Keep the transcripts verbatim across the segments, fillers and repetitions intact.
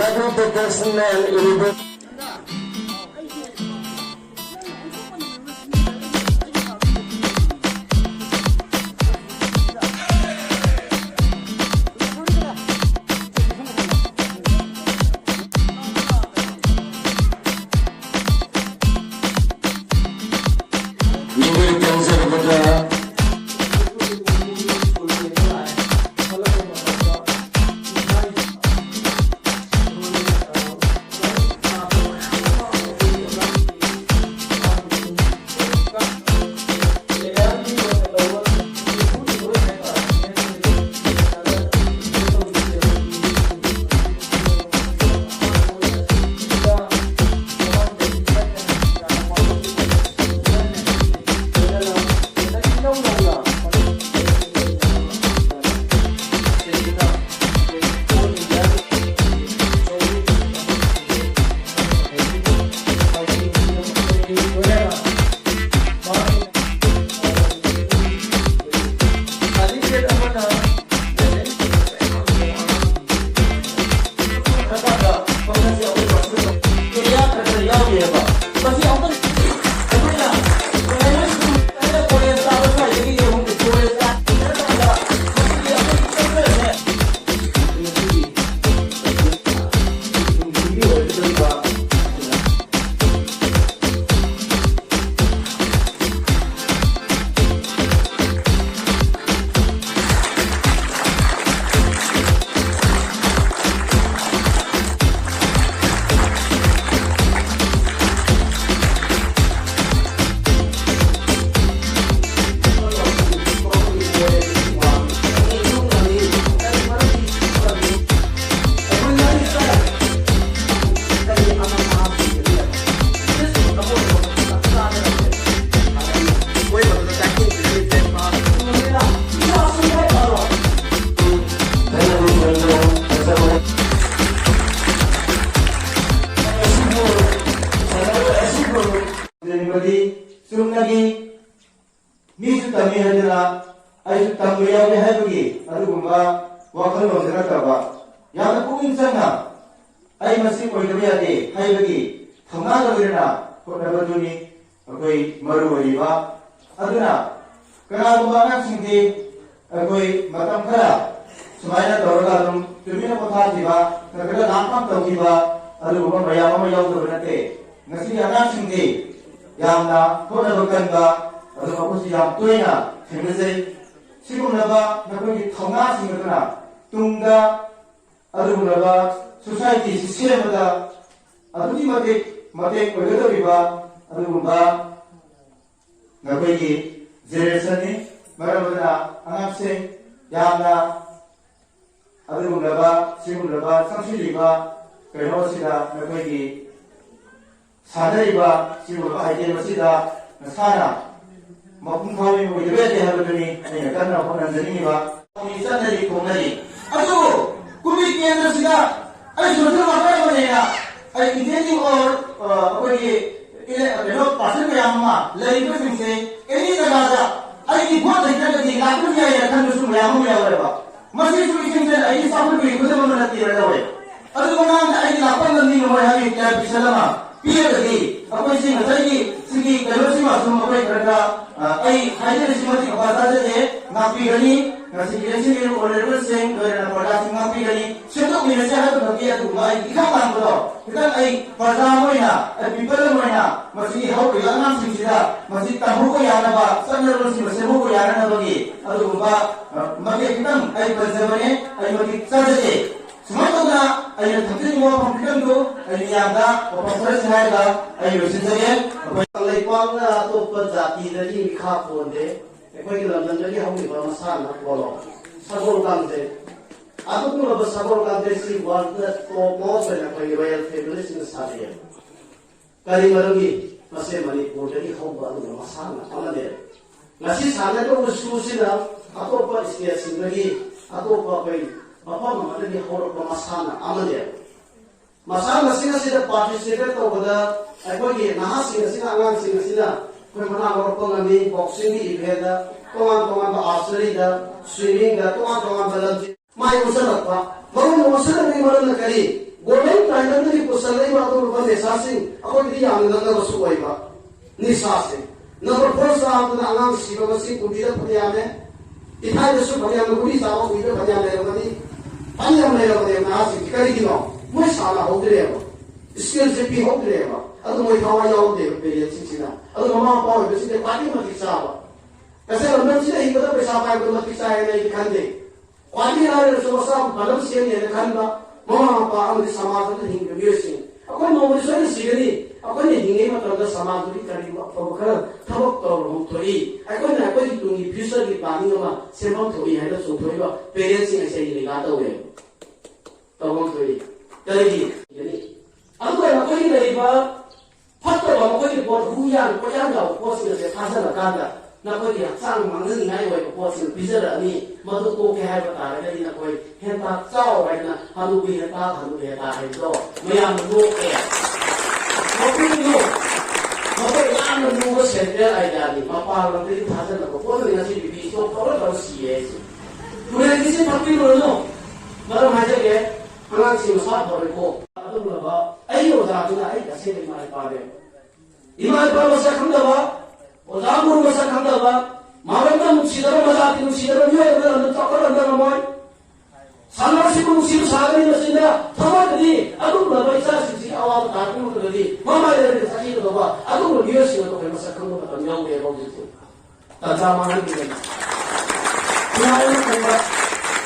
Every professional in the ꯆꯨꯝꯅꯒꯤ ꯃꯤꯁꯨ ꯇꯝꯃꯤ ꯍꯥꯏꯗꯅ ꯑꯩꯁꯨ ꯇꯝꯕ ꯌꯥꯎꯏ ꯍꯥꯏꯕꯒꯤ ꯑꯗꯨꯒꯨꯝꯕ ꯋꯥꯈꯜꯂꯣꯟꯗ ꯅꯠꯇꯕ, ꯌꯥꯝꯅ ꯄꯨꯛꯅꯤꯡ ꯆꯪꯅ ꯑꯩ ꯃꯁꯤ ꯑꯣꯏꯗꯕ ꯌꯥꯗꯦ ꯍꯥꯏꯕꯒꯤ ꯊꯧꯅꯥꯒ ꯂꯣꯏꯅꯅ ꯍꯣꯠꯅꯕꯗꯨꯅꯤ ꯑꯩꯈꯣꯏ ꯃꯔꯨ ꯑꯣꯏꯔꯤꯕ꯫ ꯑꯗꯨꯅ ꯀꯅꯥꯒꯨꯝꯕ ꯑꯉꯥꯡꯁꯤꯡꯗꯤ ꯑꯩꯈꯣꯏ ꯃꯇꯝ ꯈꯔ ꯁꯨꯃꯥꯏꯅ ꯇꯧꯔꯒ ꯑꯗꯨꯝ ꯇꯨꯃꯤꯟꯅ ꯄꯣꯊꯥꯈꯤꯕ, ꯅꯠꯇ꯭ꯔꯒ ꯂꯥꯡꯐꯥꯡ ꯇꯧꯈꯤꯕ, ꯑꯗꯨꯒꯨꯝꯕ ꯃꯌꯥꯝ ꯑꯃ ꯌꯥꯎꯗꯕ ꯅꯠꯇꯦ꯫ ꯉꯁꯤꯒꯤ ꯑꯉꯥꯡꯁꯤꯡꯗꯤ ꯌꯥꯝꯅ ꯍꯣꯠꯅꯕ ꯀꯟꯕ, ꯑꯗꯨꯒ ꯑꯩꯈꯣꯏꯁꯨ ꯌꯥꯝ ꯇꯣꯏꯅ ꯊꯦꯡꯅꯖꯩ꯫ ꯁꯤꯒꯨꯝꯂꯕ ꯅꯈꯣꯏꯒꯤ ꯊꯧꯅꯥꯁꯤꯡ ꯑꯗꯨꯅ ꯇꯨꯡꯗ ꯑꯗꯨꯒꯨꯝꯂꯕ ꯁꯣꯁꯥꯏꯇꯤꯁꯤ ꯁꯦꯝꯕꯗ ꯑꯗꯨꯛꯀꯤ ꯃꯇꯤꯛ ꯃꯇꯦꯡ ꯑꯣꯏꯒꯗꯧꯔꯤꯕ ꯑꯗꯨꯒꯨꯝꯕ ꯅꯈꯣꯏꯒꯤ ꯖꯦꯅꯦꯔꯦꯁꯟꯅꯤ꯫ ꯃꯔꯝ ꯑꯗꯨꯅ ꯑꯉꯥꯡꯁꯤꯡ ꯌꯥꯝꯅ ꯑꯗꯨꯒꯨꯝꯂꯕ, ꯁꯤꯒꯨꯝꯂꯕ ꯆꯪꯁꯤꯜꯂꯤꯕ ꯀꯩꯅꯣꯁꯤꯗ ꯅꯈꯣꯏꯒꯤ ꯁꯥꯟꯅꯔꯤꯕ ꯁꯤꯒꯨꯝꯂꯕ ꯑꯥꯏꯇꯦꯝ ꯑꯁꯤꯗ ꯅꯁꯥꯅ ꯃꯄꯨꯡ ꯐꯥꯕ ꯑꯣꯏꯗꯕ ꯌꯥꯗꯦ ꯍꯥꯏꯕꯗꯨꯅꯤ ꯑꯩꯅ ꯀꯟꯅ ꯍꯣꯠꯅꯖꯅꯤꯡꯉꯤꯕ꯫ ꯆꯠꯅꯔꯤ ꯈꯣꯠꯅꯔꯤ꯫ ꯑꯗꯨꯕꯨ ꯀꯨꯝꯕꯤ ꯀꯦꯟꯗ꯭ꯔꯁꯤꯗ ꯑꯩ ꯁꯣꯁꯦꯜ ꯋꯥꯔꯀꯔ ꯑꯃꯅꯦꯅ ꯑꯩ ꯏꯟꯇꯦꯟꯗꯤꯡ ꯑꯣꯔ ꯑꯩꯈꯣꯏꯒꯤ ꯏꯂꯦ-, ꯀꯩꯅꯣ ꯄꯥꯔꯁꯟ ꯃꯌꯥꯝ ꯑꯃ ꯂꯩꯔꯤꯕꯁꯤꯡꯁꯦ ꯑꯦꯅꯤ ꯖꯒꯥꯗ ꯑꯩꯒꯤ ꯚꯣꯠ ꯂꯩꯇ꯭ꯔꯒꯗꯤ ꯂꯥꯛꯄ ꯌꯥꯏ ꯍꯥꯏꯅ ꯈꯟꯕꯁꯨ ꯃꯌꯥꯝ ꯑꯃ ꯌꯥꯎꯋꯦꯕ꯫ ꯃꯁꯤꯁꯨ ꯏꯆꯤꯟ ꯆꯤꯟꯅ ꯑꯩꯒꯤ ꯆꯥꯎꯈꯠꯄꯒꯤ ꯈꯨꯗꯝ ꯑꯃ ꯅꯠꯇꯦꯅ ꯂꯧꯋꯦ꯫ ꯑꯗꯨ ꯃꯃꯥꯡꯗ ꯑꯩꯒꯤ ꯂꯥꯛꯄ ꯉꯝꯅꯤ ꯉꯝꯃꯣꯏ ꯍꯥꯏꯕꯒꯤ ꯀ꯭ꯂꯥꯔꯤꯐꯤꯀꯦꯁꯟ ꯑꯃ ꯄꯤꯔꯒꯗꯤ ꯑꯩꯈꯣꯏꯁꯤ ꯉꯁꯥꯏꯒꯤ ꯁꯤꯒꯤ ꯀꯩꯅꯣꯁꯤꯃ ꯁꯨꯝ ꯑꯩꯈꯣꯏ ꯈꯔ ꯈꯔ, ꯑ, ꯑꯩ ꯍꯥꯏꯖꯔꯤꯁꯤ ꯃꯇꯤꯛ ꯃꯄꯥ ꯆꯥꯖꯗꯦ, ꯉꯥꯛꯄꯤꯒꯅꯤ꯫ ꯉꯁꯤꯒꯤ ꯑꯦꯟꯁꯤꯒꯤ ꯑꯣꯅꯔꯦꯕꯜꯁꯤꯡ ꯂꯣꯏꯅꯅ ꯄ꯭ꯔꯖꯥꯁꯤꯡ ꯉꯥꯛꯄꯤꯒꯅꯤ꯫ ꯁꯦꯝꯗꯣꯛꯃꯤꯟꯅꯁꯤ ꯍꯥꯏꯕ ꯈꯛꯀꯤ ꯑꯗꯨꯒꯨꯝꯕ ꯑꯩꯒꯤ ꯏꯈꯥ ꯂꯥꯡꯕꯗꯣ ꯈꯤꯇꯪ ꯑꯩ ꯄ꯭ꯔꯖꯥ ꯑꯃ ꯑꯣꯏꯅ, ꯑꯩ ꯄꯤꯄꯜ ꯑꯃ ꯑꯣꯏꯅ ꯃꯁꯤꯒꯤ ꯍꯧꯔꯛꯂꯤꯕ ꯑꯉꯥꯡꯁꯤꯡꯁꯤꯗ ꯃꯁꯤ ꯇꯝꯍꯧꯕ ꯌꯥꯅꯕ, ꯆꯠꯅꯔꯣꯜꯁꯤꯡ ꯁꯦꯝꯍꯧꯕ ꯌꯥꯅꯅꯕꯒꯤ ꯑꯗꯨꯒꯨꯝꯕ, ꯑ, ꯃꯇꯦꯛ ꯈꯤꯇꯪ ꯑꯩ ꯄꯟꯖꯕꯅꯦ꯫ ꯑꯩ ꯃꯇꯤꯛ ꯆꯥꯖꯗꯦ꯫ ꯁꯨꯃꯥꯏꯅ ꯇꯧꯗꯅ ꯑꯩꯅ ꯊꯝꯖꯅꯤꯡꯕ ꯋꯥꯐꯝ ꯈꯤꯇꯪꯗꯨ ꯑꯩ ꯃꯤꯌꯥꯝꯗ ꯋꯥꯐꯝ ꯈꯔꯁꯤ ꯍꯥꯏꯔꯒ ꯑꯩ ꯂꯣꯏꯁꯤꯟꯖꯒꯦ꯫ ꯑꯩꯈꯣꯏ ꯀꯪꯂꯩꯄꯥꯛꯅ ꯑꯇꯣꯞꯄ ꯖꯥꯇꯤꯗꯒꯤ ꯃꯤꯈꯥ ꯄꯣꯟꯗꯦ꯫ ꯑꯩꯈꯣꯏꯒꯤ ꯂꯝꯗꯝꯗꯒꯤ ꯍꯧꯈꯤꯕ ꯃꯁꯥꯟꯅ ꯄꯣꯂꯣ, ꯁꯒꯣꯜ ꯀꯥꯡꯖꯩ꯫ ꯑꯗꯨꯒꯨꯝꯂꯕ ꯁꯒꯣꯜ ꯀꯥꯡꯖꯩꯁꯤ ꯋꯥꯔꯜꯗ ꯇꯣꯞ ꯃꯣꯁ ꯑꯣꯏꯅ ꯑꯩꯈꯣꯏꯒꯤ ꯔꯣꯌꯦꯜ ꯐꯦꯃꯤꯂꯤꯁꯤꯡꯅ ꯁꯥꯟꯅꯩ꯫ ꯀꯔꯤ ꯃꯔꯝꯒꯤ? ꯃꯁꯤ ꯃꯅꯤꯄꯨꯔꯗꯒꯤ ꯍꯧꯕ ꯑꯗꯨꯒꯨꯝꯕ ꯃꯁꯥꯟꯅ ꯑꯃꯅꯦ꯫ ꯉꯁꯤ ꯁꯥꯟꯅꯔꯤꯕ ꯋꯨꯁꯨꯁꯤꯅ ꯑꯇꯣꯞꯄ ꯁ꯭ꯇꯦꯠꯁꯤꯡꯗꯒꯤ, ꯑꯇꯣꯞꯄ ꯑꯩꯈꯣꯏ ꯃꯐꯝ ꯑꯃꯗꯒꯤ ꯍꯧꯔꯛꯄ ꯃꯁꯥꯟꯅ ꯑꯃꯅꯦ꯫ ꯃꯁꯥꯟꯅꯁꯤꯡ ꯑꯁꯤꯗ ꯄꯥꯔꯇꯤꯁꯤꯄꯦꯠ ꯇꯧꯕꯗ ꯑꯩꯈꯣꯏꯒꯤ ꯅꯍꯥꯁꯤꯡ ꯑꯁꯤꯅ, ꯑꯉꯥꯡꯁꯤꯡ ꯑꯁꯤꯅ ꯑꯩꯈꯣꯏ ꯃꯅꯥ ꯂꯧꯔꯛꯄ ꯉꯝꯃꯤ꯫ ꯕꯣꯛꯁꯤꯡꯒꯤ ꯏꯚꯦꯟꯗ, ꯇꯣꯉꯥꯟ ꯇꯣꯉꯥꯟꯕ ꯑꯥꯔꯆꯔꯤꯗ, ꯁ꯭ꯋꯤꯃꯤꯡꯗ, ꯇꯣꯉꯥꯟ ꯇꯣꯉꯥꯟꯕ ꯂꯝꯖꯦꯜ ꯃꯥꯏ ꯑꯣꯟꯁꯤꯜꯂꯛꯄ꯫ ꯃꯔꯨ ꯑꯣꯏꯅ ꯑꯣꯟꯁꯤꯜꯂꯛꯄꯒꯤ ꯃꯔꯝꯅ ꯀꯔꯤ? ꯒꯣꯜꯗꯟ ꯇꯥꯏꯒꯟꯗꯒꯤ ꯄꯨꯁꯜꯂꯛꯏꯕ ꯑꯗꯨꯒꯨꯝꯂꯕ ꯅꯤꯁꯥꯁꯤꯡ ꯑꯩꯈꯣꯏꯒꯤꯗꯤ ꯌꯥꯝꯅ ꯅꯛꯅꯕꯁꯨ ꯑꯣꯏꯕ ꯅꯤꯁꯥꯁꯦ꯫ ꯅꯝꯕꯔ ꯐꯣꯔ ꯆꯥꯕꯗꯨꯅ ꯑꯉꯥꯡ ꯁꯤꯕ ꯃꯁꯤꯡ ꯀꯨꯝꯕꯤꯗ ꯐꯅꯌꯥꯝꯅꯦ꯫ ꯏꯊꯥꯏꯗꯁꯨ ꯐꯅꯌꯥꯝꯅ ꯒꯨꯂꯤ ꯆꯥꯕ ꯀꯨꯏꯗ ꯐꯅꯌꯥꯝ ꯂꯩꯔꯝꯒꯅꯤ꯫ ꯐꯅꯌꯥꯝ ꯂꯩꯔꯕꯅꯦꯕ ꯅꯍꯥꯁꯤꯡꯁꯦ꯫ ꯀꯔꯤꯒꯤꯅꯣ? ꯃꯣꯏ ꯁꯥꯟꯅꯍꯧꯗ꯭ꯔꯦꯕ꯫ ꯁ꯭ꯀꯤꯜꯁꯦ ꯄꯤꯍꯧꯗ꯭ꯔꯦꯕ꯫ ꯑꯗꯨ ꯃꯣꯏ ꯊꯋꯥꯏ ꯌꯥꯎꯗꯦꯕ ꯄꯦꯔꯦꯟꯁꯁꯤꯡꯁꯤꯅ꯫ ꯑꯗꯨ ꯃꯃꯥ ꯃꯄꯥ ꯑꯣꯏꯕꯁꯤꯡꯁꯦ ꯈ꯭ꯋꯥꯏꯗꯒꯤ ꯃꯇꯤꯛ ꯆꯥꯕ꯫ ꯇꯁꯦꯡꯅ ꯂꯝꯗꯝꯁꯤꯗ ꯍꯤꯡꯕꯗ ꯄꯩꯁꯥ ꯄꯥꯏꯕꯗꯣ ꯃꯇꯤꯛ ꯆꯥꯏ ꯍꯥꯏꯅ ꯑꯩꯗꯤ ꯈꯟꯗꯦ꯫ ꯈ꯭ꯋꯥꯏꯗꯒꯤ ꯂꯥꯏꯔꯔꯁꯨ ꯃꯆꯥꯕꯨ ꯐꯅꯕ ꯁꯦꯝꯒꯦꯅ ꯈꯟꯕ ꯃꯃꯥ ꯃꯄꯥ ꯑꯃꯗꯤ ꯁꯃꯥꯖ ꯑꯃꯗ ꯍꯤꯡꯕ ꯃꯤꯑꯣꯏꯁꯤꯡ꯫ ꯑꯩꯈꯣꯏ ꯅꯣꯡꯃꯗꯤ ꯁꯣꯏꯗꯅ ꯁꯤꯒꯅꯤ꯫ ꯑꯩꯈꯣꯏꯅ ꯍꯤꯡꯉꯤꯉꯩ ꯃꯇꯝꯗ ꯁꯃꯥꯖꯗꯨꯒꯤ ꯀꯔꯤꯒꯨꯝꯕ ꯑꯐꯕ ꯈꯔ ꯊꯕꯛ ꯇꯧꯔꯝ ꯊꯣꯛꯏ꯫ ꯑꯩꯈꯣꯏꯅ ꯑꯩꯈꯣꯏꯒꯤ ꯇꯨꯡꯒꯤ ꯐ꯭ꯌꯨꯆꯔꯒꯤ ꯄ꯭ꯂꯥꯅꯤꯡ ꯑꯃ ꯁꯦꯝꯐꯝ ꯊꯣꯛꯏ ꯍꯥꯏꯅ ꯆꯣꯡꯊꯣꯛꯏꯕ ꯄꯦꯔꯦꯟꯁꯁꯤꯡ ꯑꯁꯤ ꯑꯩ ꯂꯩꯉꯥꯛ ꯇꯧꯋꯦ꯫ ꯇꯧꯐꯝ ꯊꯣꯛꯏ꯫ ꯀꯔꯤꯒꯤ? ꯑꯗꯨꯒ ꯃꯈꯣꯏꯒꯤ ꯂꯩꯔꯤꯕ ꯐꯠꯇꯕ ꯃꯈꯣꯏꯒꯤ ꯄꯣꯠ ꯍꯨ ꯌꯥꯟ ꯄꯣꯠꯌꯥꯟ ꯌꯥꯎꯕ ꯄꯣꯠꯁꯤꯡ ꯑꯁꯦ ꯊꯥꯖꯜꯂꯀꯥꯟꯗ ꯅꯈꯣꯏꯒꯤ ꯍꯛꯆꯥꯡ ꯃꯥꯡꯍꯟꯅꯤꯡꯉꯥꯏ ꯑꯣꯏꯕ ꯄꯣꯠꯁꯤꯡ ꯄꯤꯖꯔꯛꯑꯅꯤ꯫ ꯃꯗꯨ ꯇꯣꯛꯀꯦ ꯍꯥꯏꯕ ꯇꯥꯔꯒꯗꯤ ꯅꯈꯣꯏ ꯍꯦꯟꯇꯥꯛ ꯆꯥꯎ ꯍꯥꯏꯗꯅ ꯍꯅꯨꯕꯤ ꯍꯦꯟꯇꯥꯛ, ꯍꯅꯨꯕꯤ ꯍꯦꯟꯇꯥꯛ ꯍꯥꯏꯕꯗꯣ ꯃꯌꯥꯝꯅ ꯅꯣꯛꯑꯦ꯫ ꯅꯣꯛꯄꯤꯒꯅꯨ꯫ ꯃꯈꯣꯏ ꯌꯥꯝꯅ ꯂꯨꯕ ꯁꯦꯟꯇ꯭ꯔꯦꯜ ꯑꯥꯏꯗꯤꯌꯥꯅꯤ꯫ ꯃꯄꯥꯟ ꯂꯝꯗꯒꯤ ꯊꯥꯖꯤꯜꯂꯛꯄ ꯄꯣꯠ ꯑꯃꯅꯤ꯫ ꯉꯁꯤ ꯕꯤ ꯄꯤ ꯏꯁꯇꯣꯛ ꯇꯧꯔ ꯇꯧꯔ ꯁꯤꯌꯦ ꯍꯥꯏꯁꯦ꯫ ꯇꯨꯔꯦꯜꯒꯤꯁꯤ ꯊꯛꯄꯤꯔꯨꯔꯅꯨ꯫ ꯃꯔꯝ ꯍꯥꯏꯖꯒꯦ, ꯑꯉꯥꯡꯁꯤꯡ ꯃꯁꯥ ꯐꯔꯣꯏꯀꯣ꯫ ꯑꯗꯨꯒꯨꯝꯂꯕ ꯑꯩꯒꯤ ꯑꯣꯖꯥꯗꯨꯅ ꯑꯩꯒꯤ ꯑꯁꯦꯡꯕ ꯏꯃꯥ ꯏꯄꯥꯅꯦ꯫ ꯏꯃꯥ ꯏꯄꯥ ꯃꯁꯛ ꯈꯪꯗꯕ, ꯑꯣꯖꯥ ꯒꯨꯔꯨ ꯃꯁꯛ ꯈꯪꯗꯕ, ꯃꯥꯂꯪꯗ ꯅꯨꯡꯁꯤꯗꯕ, ꯃꯖꯥꯇꯤ ꯅꯨꯡꯁꯤꯗꯕ ꯃꯤꯑꯣꯏ ꯑꯃꯅ ꯂꯝꯗꯝ ꯆꯥꯎꯈꯠꯍꯟꯕ ꯉꯝꯃꯣꯏ꯫ ꯁꯅꯥꯁꯤꯕꯨ ꯅꯨꯡꯁꯤꯕ ꯁꯥꯒꯅꯤ ꯃꯆꯤꯟꯗ, ꯊꯃꯣꯏꯗꯗꯤ ꯑꯗꯨꯒꯨꯝꯂꯕ ꯏꯆꯥꯁꯤꯡꯁꯤꯒꯤ ꯑꯋꯥꯕ ꯇꯥꯔꯛꯄ ꯃꯇꯝꯗꯗꯤ ꯃꯃꯥꯏ ꯂꯩꯔꯒ ꯆꯠꯈꯤꯒꯗꯧꯕ ꯑꯗꯨꯒꯨꯝꯕ ꯃꯤꯑꯣꯏꯁꯤꯡ ꯑꯗꯣ ꯑꯩꯈꯣꯏ ꯃꯁꯛ ꯈꯪꯕ ꯃꯇꯝ ꯌꯧꯔꯦꯕ ꯍꯧꯖꯤꯛꯇꯤ꯫ ꯇꯟꯖꯥ ꯃꯥꯡꯍꯟꯕꯤꯒꯅꯨ꯫ ꯈꯨꯟꯅꯥꯏ ꯑꯃ ꯀꯟꯕ,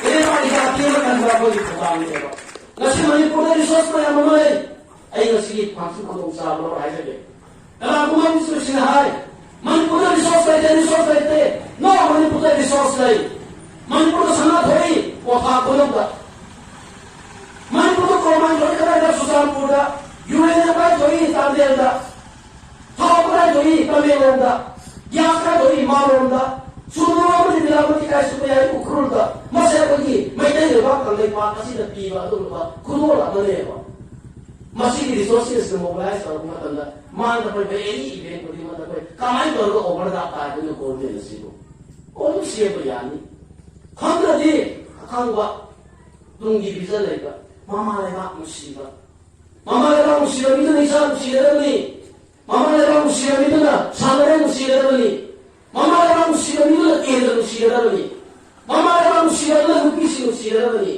ꯏꯔꯩꯄꯥꯛ ꯏꯖꯥꯇꯤ ꯑꯃ ꯀꯟꯕ ꯑꯩꯈꯣꯏꯒꯤ ꯊꯧꯗꯥꯡꯅꯦꯕ꯫ ꯉꯁꯤ ꯃꯅꯤꯄꯨꯔꯗ ꯔꯤꯁꯣꯔꯁ ꯃꯌꯥꯝ ꯑꯃ ꯂꯩ꯫ ꯑꯩ ꯉꯁꯤꯒꯤ ꯐꯪꯁꯟ ꯈꯨꯗꯣꯡꯆꯥꯕ ꯂꯧꯔ ꯍꯥꯏꯖꯒꯦ꯫ ꯀꯅꯥꯒꯨꯝꯕ ꯑꯃꯁꯨ ꯁꯤꯅ ꯍꯥꯏ, "ꯃꯅꯤꯄꯨꯔꯗ ꯔꯤꯁꯣꯔꯁ ꯂꯩꯇꯦ, ꯔꯤꯁꯣꯔꯁ ꯂꯩꯇꯦ"꯫ ꯅꯣ, ꯃꯅꯤꯄꯨꯔꯗ ꯔꯤꯁꯣꯔꯁ ꯂꯩ꯫ ꯃꯅꯤꯄꯨꯔꯗ ꯁꯅꯥ ꯊꯣꯛꯏ, ꯀ꯭ꯋꯥꯊꯥ ꯈꯨꯅꯧꯗ꯫ ꯃꯅꯤꯄꯨꯔꯗ ꯀꯣꯔꯃꯥꯟ ꯊꯣꯛꯏ ꯀꯗꯥꯏꯗ? ꯆꯨꯔꯆꯥꯟꯄꯨꯔꯗ꯫ ꯌꯨꯔꯦꯅꯤꯌꯝ ꯀꯗꯥꯏ ꯊꯣꯛꯏ? ꯆꯥꯟꯗꯦꯜꯗ꯫ ꯊꯥꯎ ꯀꯗꯥꯏ ꯊꯣꯛꯏ? ꯇꯃꯦꯡꯂꯣꯡꯗ꯫ ꯒ꯭ꯌꯥꯁ ꯀꯗꯥꯏ ꯊꯣꯛꯏ? ꯃꯥꯂꯣꯝꯗ꯫ ꯁꯨꯅꯨ ꯑꯃꯗꯤ ꯃꯤꯂꯥꯄꯇꯤ ꯀꯥꯏ ꯁꯨꯕ ꯌꯥꯏ? ꯎꯈ꯭ꯔꯨꯜꯗ꯫ ꯃꯁꯤ ꯑꯩꯈꯣꯏꯒꯤ ꯃꯩꯇꯩ ꯂꯩꯕꯥꯛ ꯀꯪꯂꯩꯄꯥꯛ ꯑꯁꯤꯗ ꯄꯤꯕ ꯑꯗꯨꯒꯨꯝꯕ ꯈꯨꯗꯣꯜ ꯑꯃꯅꯦꯕ꯫ ꯃꯁꯤꯒꯤ ꯔꯤꯁꯣꯔꯁꯦꯁꯅ ꯃꯣꯕꯤꯂꯥꯏꯁ ꯇꯧꯔꯛꯄ ꯃꯇꯝꯗ ꯃꯥꯡꯗ ꯑꯩꯈꯣꯏ ꯑꯦꯅꯤ ꯏꯚꯦꯟ ꯈꯨꯗꯤꯡꯃꯛꯇ ꯑꯩꯈꯣꯏ ꯀꯃꯥꯏꯅ ꯇꯧꯔꯒ ꯑꯣꯚꯔ ꯗꯥꯞ ꯇꯥꯗꯣꯏꯅꯣ ꯒꯣꯜꯃꯦꯟ ꯑꯁꯤꯕꯨ? ꯑꯗꯨꯝ ꯁꯦꯝꯕ ꯌꯥꯅꯤ꯫ ꯈꯪꯗ꯭ꯔꯗꯤ ꯑꯈꯪꯕ ꯇꯨꯡꯒꯤ ꯚꯤꯖꯟ ꯂꯩꯕ ꯃꯃꯥ ꯂꯩꯕꯥꯛ ꯅꯨꯡꯁꯤꯕ, ꯃꯃꯥ ꯂꯩꯕꯥꯛ ꯅꯨꯡꯁꯤꯕ ꯃꯤꯗꯨꯅ ꯏꯆꯥ ꯅꯨꯡꯁꯤꯒꯗꯕꯅꯤ꯫ ꯃꯃꯥ ꯂꯩꯕꯥꯛ ꯅꯨꯡꯁꯤꯕ ꯃꯤꯗꯨꯅ ꯁꯥꯟꯅꯔꯣꯏ ꯅꯨꯡꯁꯤꯒꯗꯕꯅꯤ꯫ ꯃꯃꯥ ꯂꯩꯕꯥꯛ ꯅꯨꯡꯁꯤꯕ ꯃꯤꯗꯨꯅ ꯀꯦꯟꯗ꯭ꯔ ꯅꯨꯡꯁꯤꯒꯗꯕꯅꯤ꯫ ꯃꯃꯥ ꯂꯩꯕꯥꯛ ꯅꯨꯡꯁꯤꯕ ꯃꯤꯗꯨꯅ ꯅꯨꯄꯤꯁꯤꯡ ꯅꯨꯡꯁꯤꯒꯗꯕꯅꯤ꯫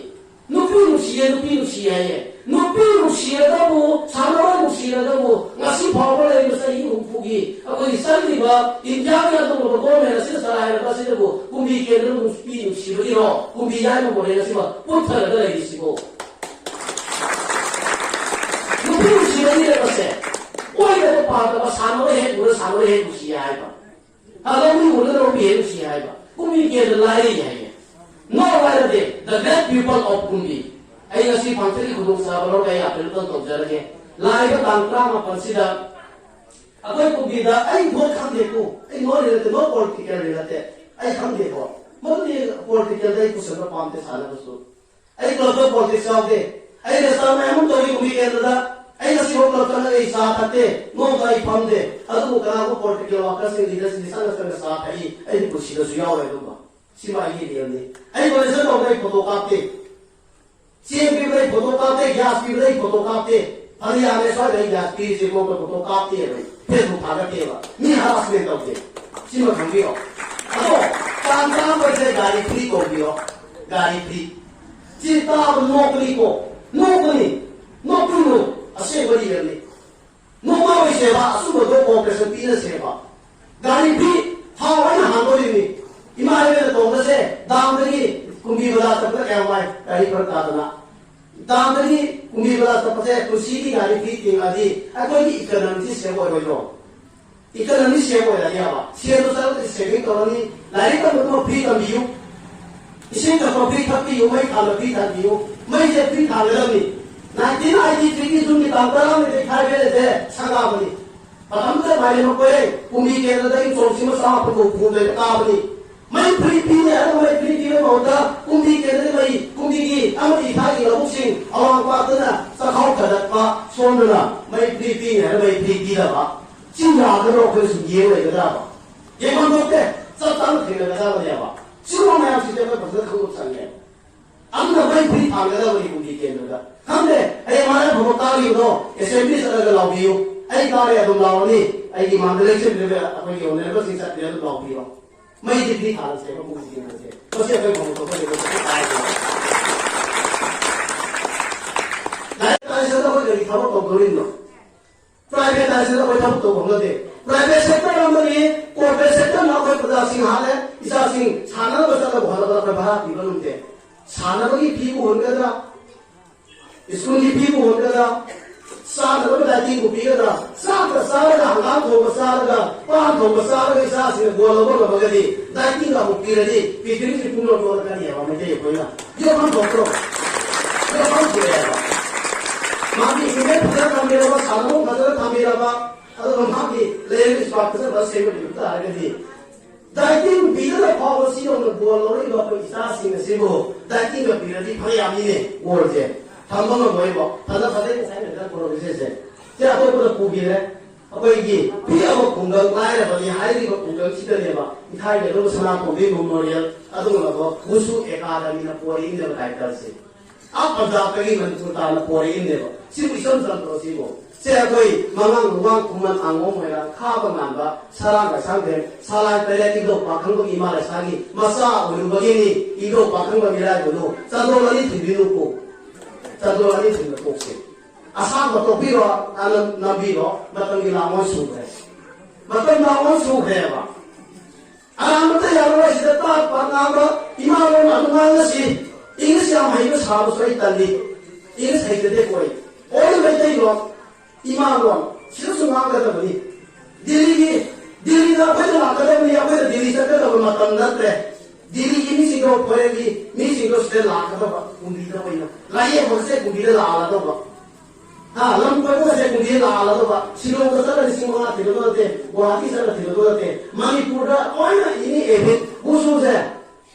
ꯅꯨꯄꯤ ꯅꯨꯡꯁꯤꯌꯦ, ꯅꯨꯄꯤ ꯅꯨꯡꯁꯤꯌꯦ ꯍꯥꯏꯌꯦ꯫ ꯅꯨꯄꯤ ꯅꯨꯡꯁꯤꯔꯒꯕꯨ, ꯁꯥꯟꯅꯔꯣꯏ ꯅꯨꯡꯁꯤꯔꯒꯕꯨ, ꯉꯁꯤ ꯐꯥꯎꯕ ꯂꯩꯔꯤꯕ ꯆꯍꯤ ꯍꯨꯝꯐꯨꯒꯤ ꯑꯩꯈꯣꯏꯒꯤ ꯆꯠꯂꯤꯕ ꯏꯟꯗꯤꯌꯥꯒꯤ ꯑꯗꯨꯒꯨꯝꯕ ꯒꯣꯔꯃꯦꯟ ꯑꯁꯤꯅ ꯆꯂꯥꯏꯔꯕ ꯑꯁꯤꯗꯕꯨ ꯀꯨꯝꯕꯤ ꯀꯦꯟꯗ꯭ꯔ ꯅꯨꯄꯤ ꯅꯨꯡꯁꯤꯕꯒꯤꯔꯣ, ꯀꯨꯝꯕꯤ ꯍꯥꯏꯕ ꯃꯣꯗꯦꯜ ꯑꯁꯤꯕꯨ ꯄꯨꯊꯔꯒ ꯂꯩꯔꯤꯁꯤꯕꯨ? ꯅꯨꯄꯤ ꯅꯨꯡꯁꯤꯕꯒꯤꯔ ꯃꯁꯦ? ꯑꯣꯏꯗꯕ ꯄꯥꯗꯕ, ꯁꯥꯟꯅꯔꯣꯏ ꯍꯦꯛ ꯎꯔ ꯁꯥꯟꯅꯔꯣꯏ ꯍꯦꯛ ꯅꯨꯡꯁꯤ ꯍꯥꯏꯕ꯫ ꯍꯥ, ꯂꯧꯃꯤ ꯎꯔꯒ ꯂꯧꯃꯤ ꯍꯦꯛ ꯅꯨꯡꯁꯤ ꯍꯥꯏꯕ꯫ ꯀꯨꯝꯕꯤ ꯀꯦꯟꯗ꯭ꯔ ꯂꯥꯏꯔꯤ ꯍꯥꯏꯌꯦ꯫ ꯅꯣ ꯂꯥꯏꯔꯗꯦ, the great people of ꯀꯨꯝꯕꯤ꯫ ꯑꯩ ꯉꯁꯤ ꯐꯪꯁꯟꯒꯤ ꯈꯨꯗꯣꯡꯆꯥꯕ ꯂꯧꯔꯒ ꯑꯩ ꯑꯥꯄꯤꯜ ꯑꯃꯇꯪ ꯇꯧꯖꯔꯒꯦ꯫ ꯂꯥꯛꯏꯕ ꯇꯥꯡ ꯇꯔꯥꯃꯥꯄꯜꯁꯤꯗ ꯑꯩꯈꯣꯏ ꯀꯨꯝꯕꯤꯗ, ꯑꯩ ꯚꯣꯠ ꯈꯪꯗꯦꯀꯣ, ꯑꯩ ꯅꯣ ꯔꯤꯂꯦꯇꯦ, ꯅꯣ ꯄꯣꯂꯤꯇꯤꯀꯦꯜ ꯔꯤꯂꯦꯇꯦ, ꯑꯩ ꯈꯪꯗꯦꯀꯣ꯫ ꯃꯗꯨꯗꯤ ꯄꯣꯂꯤꯇꯤꯀꯦꯜꯗ ꯑꯩ ꯄꯨꯁꯟꯕ ꯄꯥꯝꯗꯦ ꯁꯥꯟꯅꯕꯁꯨ꯫ ꯑꯩ ꯀ꯭ꯂꯕꯇ ꯄꯣꯂꯤꯇꯤꯛꯁ ꯌꯥꯎꯗꯦ꯫ ꯑꯩ ꯔꯦꯁꯇꯥ ꯃꯌꯥꯝ ꯑꯃ ꯇꯧꯔꯤ ꯀꯨꯝꯕꯤ ꯀꯦꯟꯗ꯭ꯔꯗ꯫ ꯑꯩ ꯉꯁꯤ ꯐꯥꯎ ꯀ꯭ꯂꯕ ꯆꯪꯉꯒ ꯑꯩ ꯆꯥ ꯊꯛꯇꯦ, ꯅꯣꯡꯃꯇ ꯑꯩ ꯐꯝꯗꯦ꯫ ꯑꯗꯨꯕꯨ ꯀꯅꯥꯒꯨꯝꯕ ꯄꯣꯂꯤꯇꯤꯀꯦꯜ ꯋꯥꯀꯔꯁꯤꯡ, ꯂꯤꯗꯔꯁꯤꯡꯗꯤ ꯆꯪꯉ ꯆꯪꯉ ꯆꯥ ꯊꯛꯏ꯫ ꯑꯩꯗꯤ ꯄꯨꯟꯁꯤꯗꯁꯨ ꯌꯥꯎꯔꯣꯏ ꯑꯗꯨꯝꯕ꯫ ꯁꯤꯃ ꯑꯩꯒꯤ ꯔꯤꯌꯦꯜꯅꯤ꯫ ꯑꯩ ꯗꯣꯅꯦꯁꯟ ꯇꯧꯕꯗ ꯑꯩ ꯐꯣꯇꯣ ꯀꯥꯞꯇꯦ꯫ ꯆꯦꯡ ꯄꯤꯕꯗ ꯑꯩ ꯐꯣꯇꯣ ꯀꯥꯞꯇꯦ, ꯒ꯭ꯌꯥꯁ ꯄꯤꯕꯗ ꯑꯩ ꯐꯣꯇꯣ ꯀꯥꯞꯇꯦ꯫ ꯐꯅ ꯌꯥꯝꯃꯦ ꯁ꯭ꯋꯥꯏꯗ ꯑꯩ ꯒ꯭ꯌꯥꯁ ꯄꯤꯔꯤꯁꯦ ꯃꯣꯏꯗ ꯐꯣꯇꯣ ꯀꯥꯞꯇꯦꯕ ꯑꯩ꯫ ꯐꯦꯁꯕꯨꯛ ꯊꯥꯒꯠꯇꯦꯕ꯫ ꯃꯤ ꯍꯔꯥꯁꯃꯦꯟ ꯇꯧꯗꯦ꯫ ꯁꯤꯃ ꯈꯪꯕꯤꯔꯣ꯫ ꯑꯗꯣ ꯇꯥꯡ ꯇꯔꯥꯃꯥꯄꯜꯁꯦ ꯒꯥꯔꯤ ꯐ꯭ꯔꯤ ꯀꯧꯕꯤꯔꯣ꯫ ꯒꯥꯔꯤ ꯐ꯭ꯔꯤ꯫ ꯁꯤ ꯇꯥꯕ ꯅꯣꯛꯀꯅꯤꯀꯣ꯫ ꯅꯣꯛꯀꯅꯤ꯫ ꯅꯣꯛꯄꯤꯅꯨ꯫ ꯑꯁꯦꯡꯕ ꯔꯤꯌꯦꯜꯅꯤ꯫ ꯅꯣꯡꯃ ꯑꯣꯏꯁꯦꯕ, ꯑꯆꯨꯝꯕꯗꯣ ꯀꯣꯑꯣꯄꯔꯦꯁꯟ ꯄꯤꯔꯁꯦꯕ꯫ ꯒꯥꯔꯤ ꯐ꯭ꯔꯤ, ꯊꯥꯎ ꯑꯩꯅ ꯍꯥꯟꯗꯣꯔꯤꯅꯤ꯫ ꯏꯃꯥ ꯏꯕꯦꯟꯅ ꯇꯣꯡꯕꯁꯦ ꯗꯥꯝꯗꯒꯤ ꯀꯨꯝꯕꯤ ꯕꯖꯥꯔ ꯆꯠꯄꯗ ꯀꯌꯥꯝ ꯋꯥꯏ, ꯒꯥꯔꯤ ꯐꯔꯛ ꯇꯥꯗꯅ꯫ ꯗꯥꯝꯗꯒꯤ ꯀꯨꯝꯕꯤ ꯕꯖꯥꯔ ꯆꯠꯄꯁꯦ ꯄꯨꯟꯁꯤꯒꯤ ꯒꯥꯔꯤ ꯐ꯭ꯔꯤ ꯇꯤꯡꯉꯗꯤ ꯑꯩꯈꯣꯏꯒꯤ ꯏꯀꯅꯃꯤꯁꯤ ꯁꯦꯞ ꯑꯣꯏꯔꯣꯏꯗ꯭ꯔꯣ? ꯏꯀꯅꯃꯤ ꯁꯦꯞ ꯑꯣꯏꯔꯅꯤ ꯍꯥꯏꯕ꯫ ꯁꯦꯞꯇꯣ ꯆꯠꯂꯒꯗꯤ ꯁꯦꯚꯤꯡ ꯇꯧꯔꯅꯤ꯫ ꯂꯥꯏꯔꯤꯛ ꯇꯝꯕꯗꯨꯃ ꯐ꯭ꯔꯤ ꯇꯝꯕꯤꯌꯨ꯫ ꯏꯁꯤꯡ ꯊꯛꯄ ꯐ꯭ꯔꯤ ꯊꯛꯄꯤꯌꯨ, ꯃꯩ ꯊꯥꯟꯕ ꯐ꯭ꯔꯤ ꯊꯥꯟꯕꯤꯌꯨ꯫ ꯃꯩꯁꯦ ꯐ꯭ꯔꯤ ꯊꯥꯟꯒꯗꯕꯅꯤ꯫ ꯅꯥꯏꯟꯇꯤꯟ ꯑꯥꯏꯇꯤ ꯊ꯭ꯔꯤꯒꯤ ꯖꯨꯟꯒꯤ ꯇꯥꯡ ꯇꯔꯥꯃꯔꯤꯗ ꯊꯥꯏꯕꯦꯜ ꯑꯁꯦ ꯁꯪꯒꯥꯕꯅꯤ꯫ ꯃꯇꯝꯗꯨꯗ ꯃꯥꯏꯔꯦꯝ ꯃꯈꯣꯏ ꯀꯨꯝꯕꯤ ꯀꯦꯟꯗ꯭ꯔꯗ ꯏꯪ ꯁꯣꯛ ꯂꯤꯁꯤꯡ ꯑꯃ ꯆꯥꯃꯥꯄꯟ ꯍꯨꯝꯐꯨ ꯍꯨꯝꯗꯣꯏꯗ ꯀꯥꯕꯅꯤ꯫ ꯃꯩ ꯐ꯭ꯔꯤ ꯄꯤꯅꯤ ꯍꯥꯏꯔꯒ ꯃꯩ ꯐ꯭ꯔꯤ ꯄꯤꯕꯒꯤ ꯃꯍꯨꯠꯇ ꯀꯨꯝꯕꯤ ꯀꯦꯟꯗ꯭ꯔꯒꯤ ꯃꯩ, ꯀꯨꯝꯕꯤꯒꯤ ꯑꯃꯗꯤ ꯏꯊꯥꯒꯤ ꯂꯧꯕꯨꯛꯁꯤꯡ ꯑꯋꯥꯡ ꯄꯥꯠꯇꯅ ꯆꯥꯛꯈꯥꯎ ꯊꯥꯗꯠꯄ ꯁꯣꯝꯗꯅ ꯃꯩ ꯐ꯭ꯔꯤ ꯄꯤꯅꯤ ꯍꯥꯏꯔꯒ ꯃꯩ ꯐ꯭ꯔꯤ ꯄꯤꯗꯕ꯫ ꯁꯤ ꯌꯥꯒꯗ꯭ꯔꯣ? ꯑꯩꯈꯣꯏꯅ ꯁꯨꯝ ꯌꯦꯡ ꯂꯩꯒꯗ꯭ꯔꯕ? ꯌꯦꯡꯐꯝ ꯊꯣꯛꯇꯦ꯫ ꯆꯞ ꯆꯥꯅ ꯊꯦꯡꯅꯒꯗꯕꯅꯦꯕ꯫ ꯁꯤꯒꯨꯝꯕ ꯃꯌꯥꯝꯁꯤꯗꯤ ꯑꯩꯈꯣꯏ ꯐꯖꯅ ꯈꯪꯗꯣꯛ ꯆꯪꯉꯦ꯫ ꯑꯗꯨꯅ ꯃꯩ ꯐ꯭ꯔꯤ ꯊꯥꯡꯒꯗꯕꯅꯤ ꯀꯨꯝꯕꯤ ꯀꯦꯟꯗ꯭ꯔꯗ꯫ ꯑꯩ ꯃꯥꯅ ꯐꯕ ꯀꯥꯔꯤꯕꯗꯣ ꯑꯦꯁꯦꯝꯕ꯭ꯂꯤ ꯆꯠꯂꯒ ꯂꯥꯎꯕꯤꯌꯨ꯫ ꯑꯩ ꯀꯥꯔꯦ ꯑꯗꯨꯝ ꯂꯥꯎꯔꯅꯤ꯫ ꯑꯩꯒꯤ ꯃꯥꯡꯗ ꯂꯩꯁꯤꯟꯕꯤꯔꯒ ꯑꯩꯈꯣꯏꯒꯤ ꯑꯣꯅꯔꯦꯕꯜꯁꯤꯡ ꯆꯠꯄꯤꯔꯒ ꯑꯗꯨꯝ ꯂꯥꯎꯕꯤꯔꯣ꯫ ꯃꯩꯗꯤ ꯐ꯭ꯔꯤ ꯊꯥꯜꯂꯁꯦꯕ ꯃꯣꯏꯒꯤ ꯀꯩꯅꯣꯁꯦ꯫ ꯃꯁꯤ ꯑꯩꯈꯣꯏ ꯐꯪ ꯊꯣꯛꯄ ꯂꯩꯕ ꯀꯩꯁꯨ ꯀꯥꯏꯗꯦ꯫ ꯂꯥꯏꯔꯤꯛ ꯇꯥꯏꯁꯤꯗ ꯑꯩꯈꯣꯏ ꯀꯔꯤ ꯊꯕꯛ ꯇꯧꯗꯣꯔꯤꯅꯣ? ꯄ꯭ꯔꯥꯏꯚꯦꯠ ꯍꯥꯏꯁꯤꯗ ꯑꯩꯈꯣꯏ ꯊꯕꯛ ꯇꯧꯕ ꯍꯧꯅꯗꯦ꯫ ꯄ꯭ꯔꯥꯏꯚꯦꯠ ꯁꯦꯛꯇꯔ ꯑꯃꯅꯤ, ꯀꯣꯔꯄꯣꯔꯦꯠ ꯁꯦꯛꯇꯔꯅ ꯑꯩꯈꯣꯏ ꯄ꯭ꯔꯖꯥꯁꯤꯡ ꯍꯥꯠꯂꯦ, ꯏꯆꯥꯁꯤꯡ ꯁꯥꯟꯅꯅꯕ ꯆꯠꯂꯒ ꯍꯣꯠꯅꯕꯗ ꯑꯩꯈꯣꯏ ꯚꯔꯥ ꯄꯤꯕ ꯉꯝꯗꯦ꯫ ꯁꯥꯟꯅꯕꯒꯤ ꯐꯤꯕꯨ ꯍꯨꯟꯒꯗ꯭ꯔꯥ? ꯁ꯭ꯀꯨꯜꯒꯤ ꯐꯤꯕꯨ ꯍꯨꯟꯒꯗ꯭ꯔꯥ? ꯆꯥꯅꯕ ꯗꯥꯏꯇꯤꯡꯕꯨ ꯄꯤꯒꯗ꯭ꯔꯥ? ꯆꯥꯛꯇ ꯆꯥꯔꯒ, ꯍꯪꯒꯥꯝ ꯊꯣꯡꯕ ꯆꯥꯔꯒ, ꯄꯥꯟ ꯊꯣꯡꯕ ꯆꯥꯔꯒ ꯏꯆꯥꯁꯤꯡꯅ ꯒꯣꯜ ꯂꯧꯕ ꯉꯝꯃꯒꯗꯤ, ꯗꯥꯏꯇꯤꯡꯒ ꯑꯃꯨꯛ ꯄꯤꯔꯗꯤ ꯄ꯭ꯔꯤꯊꯤꯕꯤꯁꯤ ꯄꯨꯝꯅꯃꯛ ꯅꯣꯛꯂꯛꯀꯅꯤ ꯍꯥꯏꯕ ꯃꯩꯇꯩ ꯑꯩꯈꯣꯏꯅ꯫ ꯌꯣꯛꯐꯝ ꯊꯣꯛꯇ꯭ꯔꯣ? ꯌꯣꯛꯐꯝ ꯊꯣꯛꯑꯦꯕ꯫ ꯃꯥꯒꯤ ꯏꯃꯦꯖ ꯐꯖꯅ ꯊꯝꯕꯤꯔꯕ, ꯁꯥꯟꯅꯕꯨꯡ ꯐꯖꯅ ꯊꯝꯕꯤꯔꯕ, ꯑꯗꯨꯒ ꯃꯍꯥꯛꯀꯤ ꯂꯩꯔꯤꯕ ꯏꯁꯄꯥꯔꯠ ꯐꯖ ꯐꯖ ꯁꯦꯝꯕ ꯅꯨꯃꯤꯠ ꯇꯥꯔꯒꯗꯤ, ꯗꯥꯏꯇꯤꯡ ꯄꯤꯗꯅ ꯐꯥꯎꯕ ꯁꯤ ꯌꯧꯅ ꯒꯣꯜ ꯂꯧꯔꯛꯏꯕ ꯑꯩꯈꯣꯏ ꯏꯆꯥꯁꯤꯡ ꯑꯁꯤꯕꯨ ꯗꯥꯏꯇꯤꯡꯒ ꯄꯤꯔꯗꯤ ꯐꯕ ꯌꯥꯝꯅꯤꯅꯦ꯫ ꯒꯣꯜꯁꯦ ꯊꯝꯕ ꯉꯝꯃꯣꯏꯕ꯫ ꯐꯖ ꯐꯖꯩ ꯉꯁꯥꯏ ꯃꯦꯗꯜ ꯄꯨꯔꯛꯏꯁꯦ꯫ ꯁꯤ ꯑꯇꯣꯞꯄꯗ ꯄꯨꯈꯤꯗ꯭ꯔꯦ꯫ ꯑꯩꯈꯣꯏꯒꯤ ꯄꯤꯛꯑꯕ ꯈꯨꯡꯒꯪ, ꯂꯥꯏꯔꯕꯅꯤ ꯍꯥꯏꯔꯤꯕ ꯈꯨꯡꯒꯪꯁꯤꯗꯅꯦꯕ ꯏꯊꯥꯏꯒꯗꯧꯕ ꯁꯅꯥꯇꯣꯝꯕꯤ ꯃꯦꯃꯣꯔꯤꯌꯦꯜ, ꯑꯗꯨꯒꯨꯝꯂꯕ ꯋꯨꯁꯨ ꯑꯦꯀꯥꯗꯃꯤꯅ ꯄꯣꯔꯛꯏꯅꯦꯕ ꯇꯥꯏꯇꯜꯁꯦ꯫ ꯑꯥ ꯄꯟꯖꯥꯕꯇꯒꯤ ꯃꯅꯤꯄꯨꯔ ꯇꯥꯅ ꯄꯣꯔꯛꯏꯅꯦꯕ꯫ ꯁꯤꯕꯨ ꯏꯆꯝ ꯆꯝꯗ꯭ꯔꯣ ꯁꯤꯕꯨ? ꯁꯦ ꯑꯩꯈꯣꯏ ꯃꯉꯥꯡ ꯂꯨꯋꯥꯡ ꯈꯨꯃꯟ ꯑꯉꯣꯝ ꯃꯣꯏꯔꯥꯡ ꯈꯥꯕ ꯉꯥꯟꯕ ꯁꯔꯥꯡ ꯂꯥꯏꯁꯥꯡꯊꯦꯝ ꯁꯂꯥꯏ ꯄꯦꯔꯦꯟ ꯏꯙꯧ ꯄꯥꯈꯪꯕꯒꯤ ꯏꯃꯥ ꯂꯩꯁꯥꯒꯤ ꯃꯆꯥ ꯑꯣꯏꯔꯨꯕꯒꯤꯅꯤ꯫ ꯏꯙꯧ ꯄꯥꯈꯪꯕ ꯃꯤꯔꯥꯏꯕꯗꯨ ꯆꯟꯗꯣꯜ ꯑꯅꯤ ꯊꯤꯟꯕꯤꯅꯨꯀꯣ꯫ ꯆꯟꯗꯣꯜ ꯑꯅꯤ ꯊꯤꯟꯕ ꯇꯣꯛꯁꯤ꯫ ꯑꯁꯥꯡꯕ ꯇꯣꯛꯄꯤꯔꯣ, ꯑꯅ ꯅꯝꯕꯤꯔꯣ, ꯃꯇꯝꯒꯤ ꯂꯥꯡꯑꯣꯟ ꯁꯨꯈ꯭ꯔꯦ꯫ ꯃꯇꯝ ꯂꯥꯡꯑꯣꯟ ꯁꯨꯈ꯭ꯔꯦꯕ꯫ ꯑꯔꯥꯟꯕꯇ ꯌꯥꯔꯣꯏ꯫ ꯁꯤꯗ ꯇꯥꯛꯄ ꯉꯥꯡꯕ ꯏꯃꯥ ꯂꯣꯟ ꯑꯗꯨꯝ ꯉꯥꯡꯅꯁꯤ꯫ ꯏꯪꯂꯤꯁ ꯌꯥꯝ ꯍꯩꯕ ꯁꯥꯕꯁꯨ ꯑꯩ ꯇꯜꯂꯤ꯫ ꯏꯪꯂꯤꯁ ꯍꯩꯖꯗꯦꯀꯣ ꯑꯩ꯫ ꯑꯣꯏꯅ ꯃꯩꯇꯩꯂꯣꯟ, ꯏꯃꯥ ꯂꯣꯟ ꯁꯤꯗꯁꯨ ꯉꯥꯡꯒꯗꯕꯅꯤ꯫ ꯗꯤꯜꯂꯤꯒꯤ, ꯗꯤꯜꯂꯤꯗ ꯑꯩꯈꯣꯏꯅ ꯂꯥꯛꯀꯗꯕꯅꯤ, ꯑꯩꯈꯣꯏꯅ ꯗꯤꯜꯂꯤ ꯆꯠꯀꯗꯕ ꯃꯇꯝ ꯅꯠꯇ꯭ꯔꯦ꯫ ꯗꯤꯜꯂꯤꯒꯤ ꯃꯤꯁꯤꯡꯗꯣ, ꯐꯣꯔꯦꯟꯒꯤ ꯃꯤꯁꯤꯡꯗꯣ ꯁꯤꯗ ꯂꯥꯛꯀꯗꯕ ꯀꯨꯝꯕꯤꯗ ꯑꯣꯏꯅ꯫ ꯂꯥꯏꯌꯦꯡꯕꯁꯦ ꯀꯨꯝꯕꯤꯗ ꯂꯥꯛꯍꯜꯂꯗꯧꯕ꯫ ꯍꯥ, ꯂꯝ ꯀꯣꯏꯕꯒꯁꯦ ꯀꯨꯝꯕꯤꯗ ꯂꯥꯛꯍꯜꯂꯗꯧꯕ꯫ ꯁꯤꯂꯣꯡꯗ ꯆꯠꯂ ꯂꯤꯁꯤꯡ ꯃꯉꯥ ꯊꯤꯔꯗꯧ ꯅꯠꯇꯦ, ꯒꯨꯋꯥꯍꯥꯇꯤ ꯆꯠꯂ ꯊꯤꯔꯗꯧ ꯅꯠꯇꯦ꯫ ꯃꯅꯤꯄꯨꯔꯗ ꯂꯣꯏꯅ ꯏꯅꯤ ꯑꯦꯚꯤꯠ ꯒꯨꯁꯨꯁꯦ꯫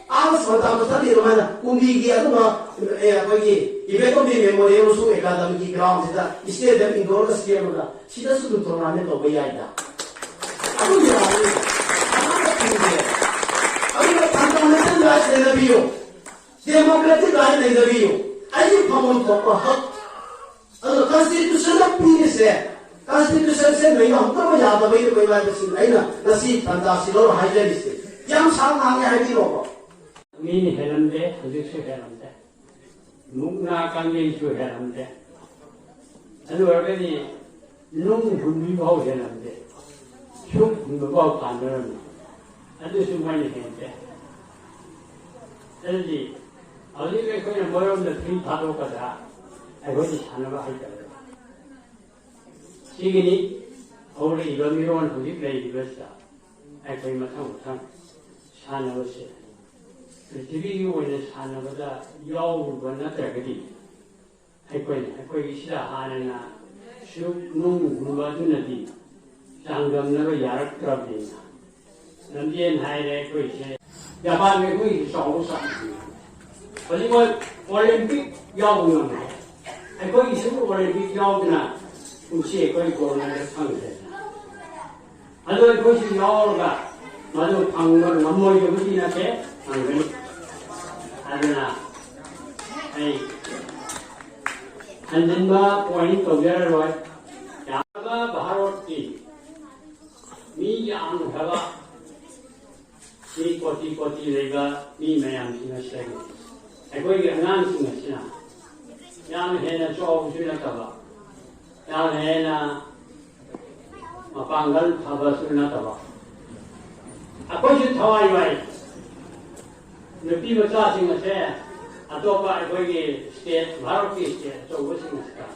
ꯑꯥ ꯁꯣꯜꯇꯥꯟꯗ ꯆꯠꯂꯤ ꯑꯗꯨꯃꯥꯏꯅ ꯀꯨꯝꯕꯤꯒꯤ ꯑꯗꯨꯒ, ꯑꯦ, ꯑꯩꯈꯣꯏꯒꯤ ꯏꯕꯦꯇꯣꯝꯕꯤ ꯃꯦꯃꯣꯔꯤꯌꯦꯜ ꯒꯨꯁꯨ ꯑꯦꯀꯥꯗꯃꯤꯒꯤ ꯒ꯭ꯔꯥꯎꯟꯁꯤꯗ ꯏꯁꯇꯦꯗꯤꯌꯝ ꯏꯟꯗꯣꯔꯒ ꯁꯦꯝꯃꯒ ꯁꯤꯗꯁꯨ ꯑꯗꯨꯝ ꯇꯣꯔꯅꯥꯃꯦꯟ ꯇꯧꯕ ꯌꯥꯏꯗ꯫ ꯑꯗꯨꯝ ꯌꯥꯏ꯫ ꯑꯗꯨꯝ ꯌꯥꯏ꯫ ꯑꯗꯨꯅ ꯐꯟꯗꯥꯃꯦꯟꯇꯦꯜ ꯔꯥꯏꯠꯁ ꯂꯩꯅꯕꯤꯌꯨ꯫ ꯗꯦꯃꯣꯀ꯭ꯔꯦꯇꯤꯛ ꯔꯥꯏꯠ ꯂꯩꯅꯕꯤꯌꯨ꯫ ꯑꯩꯒꯤ ꯐꯪꯐꯝ ꯊꯣꯛꯄ ꯍꯛ ꯑꯗꯣ ꯀꯟꯁꯇꯤꯇ꯭ꯌꯨꯁꯟꯅ ꯄꯤꯔꯤꯁꯦ, ꯀꯟꯁꯇꯤꯇ꯭ꯌꯨꯁꯟꯁꯦ ꯅꯩꯅꯍꯧꯗꯕ ꯌꯥꯗꯕꯩꯅꯦ ꯀꯩꯅꯣ ꯍꯥꯏꯕꯁꯤ ꯑꯩꯅ ꯉꯁꯤ ꯇꯥꯟꯖꯥꯁꯤ ꯂꯧꯔ ꯍꯥꯏꯖꯔꯤꯁꯦ꯫ ꯌꯥꯝ ꯁꯥꯡꯅ ꯍꯥꯡꯉꯦ ꯍꯥꯏꯕꯤꯔꯣꯕ꯫ ꯃꯤꯅ ꯍꯦꯜꯂꯝꯗꯦ, ꯍꯧꯖꯤꯛꯁꯨ ꯍꯦꯜꯂꯝꯗꯦ꯫ ꯃꯨꯛꯅꯥ ꯀꯥꯡꯖꯩꯁꯨ ꯍꯦꯜꯂꯝꯗꯦ꯫ ꯑꯗꯨ ꯑꯣꯏꯔꯒꯗꯤ ꯅꯨꯡ ꯍꯨꯟꯕꯤ ꯐꯥꯎ ꯍꯦꯜꯂꯝꯗꯦ꯫ ꯁꯨꯛ ꯍꯨꯟꯕ ꯐꯥꯎ ꯄꯥꯟꯅꯔꯝꯃꯤ꯫ ꯑꯗꯨꯁꯨ ꯃꯣꯏꯅ ꯍꯦꯟꯗꯦ꯫ ꯑꯗꯨꯗꯤ ꯍꯧꯖꯤꯛ ꯑꯩꯈꯣꯏꯅ ꯃꯣꯏꯔꯣꯝꯗ ꯐ꯭ꯔꯤ ꯊꯥꯗꯣꯛꯀꯗ꯭ꯔꯥ? ꯑꯩꯈꯣꯏꯗꯤ ꯁꯥꯟꯅꯕ ꯍꯩꯇꯕ꯫ ꯁꯤꯒꯤꯅꯤ ꯍꯧꯔꯛꯏꯕ ꯃꯤꯔꯣꯟ ꯍꯧꯖꯤꯛ ꯂꯩꯔꯤꯕꯁꯤꯗ ꯑꯩꯈꯣꯏ ꯃꯊꯪ ꯃꯊꯪ ꯁꯥꯟꯅꯕꯁꯦ ꯄ꯭ꯔꯤꯊꯤꯕꯤꯒꯤ ꯑꯣꯏꯅ ꯁꯥꯟꯅꯕꯗ ꯌꯥꯎꯔꯨꯕ ꯅꯠꯇ꯭ꯔꯒꯗꯤ ꯑꯩꯈꯣꯏꯅ ꯑꯩꯈꯣꯏꯒꯤ ꯁꯤꯗ ꯍꯥꯟꯅꯅ ꯁꯨꯛ ꯅꯨꯡꯒꯨꯝꯕ ꯑꯗꯨꯅꯗꯤ ꯆꯥꯡꯗꯝꯅꯕ ꯌꯥꯔꯛꯇ꯭ꯔꯕꯅꯤꯅ ꯂꯝꯖꯦꯟ ꯍꯥꯏꯔꯦ ꯑꯩꯈꯣꯏꯁꯦ꯫ ꯖꯄꯥꯟꯒꯤ ꯑꯩꯈꯣꯏꯒꯤ ꯆꯥꯎꯕ ꯆꯥꯡ ꯍꯧꯖꯤꯛ ꯃꯣꯏ ꯑꯣꯂꯦꯝꯄꯤꯛ ꯌꯥꯎꯕ ꯉꯝꯃꯦ꯫ ꯑꯩꯈꯣꯏꯒꯤꯁꯨ ꯑꯣꯂꯦꯝꯄꯤꯛ ꯌꯥꯎꯗꯅ ꯀꯨꯝꯁꯤ ꯑꯩꯈꯣꯏ ꯒꯣꯜ ꯃꯦꯗꯜ ꯐꯪꯗ꯭ꯔꯦ꯫ ꯑꯗꯣ ꯑꯩꯈꯣꯏꯁꯨ ꯌꯥꯎꯔꯒ ꯃꯗꯨ ꯐꯪꯕ ꯉꯝꯃꯣꯏꯗꯕꯗꯤ ꯅꯠꯇꯦ, ꯐꯪꯒꯅꯤ꯫ ꯑꯗꯨꯅ ꯑꯩ ꯍꯟꯖꯤꯟꯕ ꯄꯣꯏꯟ ꯇꯧꯖꯔꯔꯣꯏ꯫ ꯌꯥꯝꯕ ꯚꯥꯔꯠꯀꯤ ꯃꯤ ꯌꯥꯝꯈ꯭ꯔꯕ ꯃꯤ ꯀꯣꯇꯤ ꯀꯣꯇꯤ ꯂꯩꯕ ꯃꯤ ꯃꯌꯥꯝꯁꯤꯡ ꯑꯁꯤꯗꯒꯤ ꯑꯩꯈꯣꯏꯒꯤ ꯑꯉꯥꯡꯁꯤꯡ ꯑꯁꯤꯅ ꯌꯥꯝ ꯍꯦꯟꯅ ꯆꯥꯎꯕꯁꯨ ꯅꯠꯇꯕ, ꯌꯥꯝ ꯍꯦꯟꯅ ꯃꯄꯥꯡꯒꯜ ꯐꯕꯁꯨ ꯅꯠꯇꯕ, ꯑꯩꯈꯣꯏꯁꯨ ꯊꯋꯥꯏ ꯋꯥꯏ꯫ ꯅꯨꯄꯤ ꯃꯆꯥꯁꯤꯡ ꯑꯁꯦ ꯑꯇꯣꯞꯄ ꯑꯩꯈꯣꯏꯒꯤ ꯁ꯭ꯇꯦꯠ, ꯚꯥꯔꯠꯀꯤ ꯁ꯭ꯇꯦꯠ ꯑꯆꯧꯕꯁꯤꯡ ꯑꯁꯤꯗ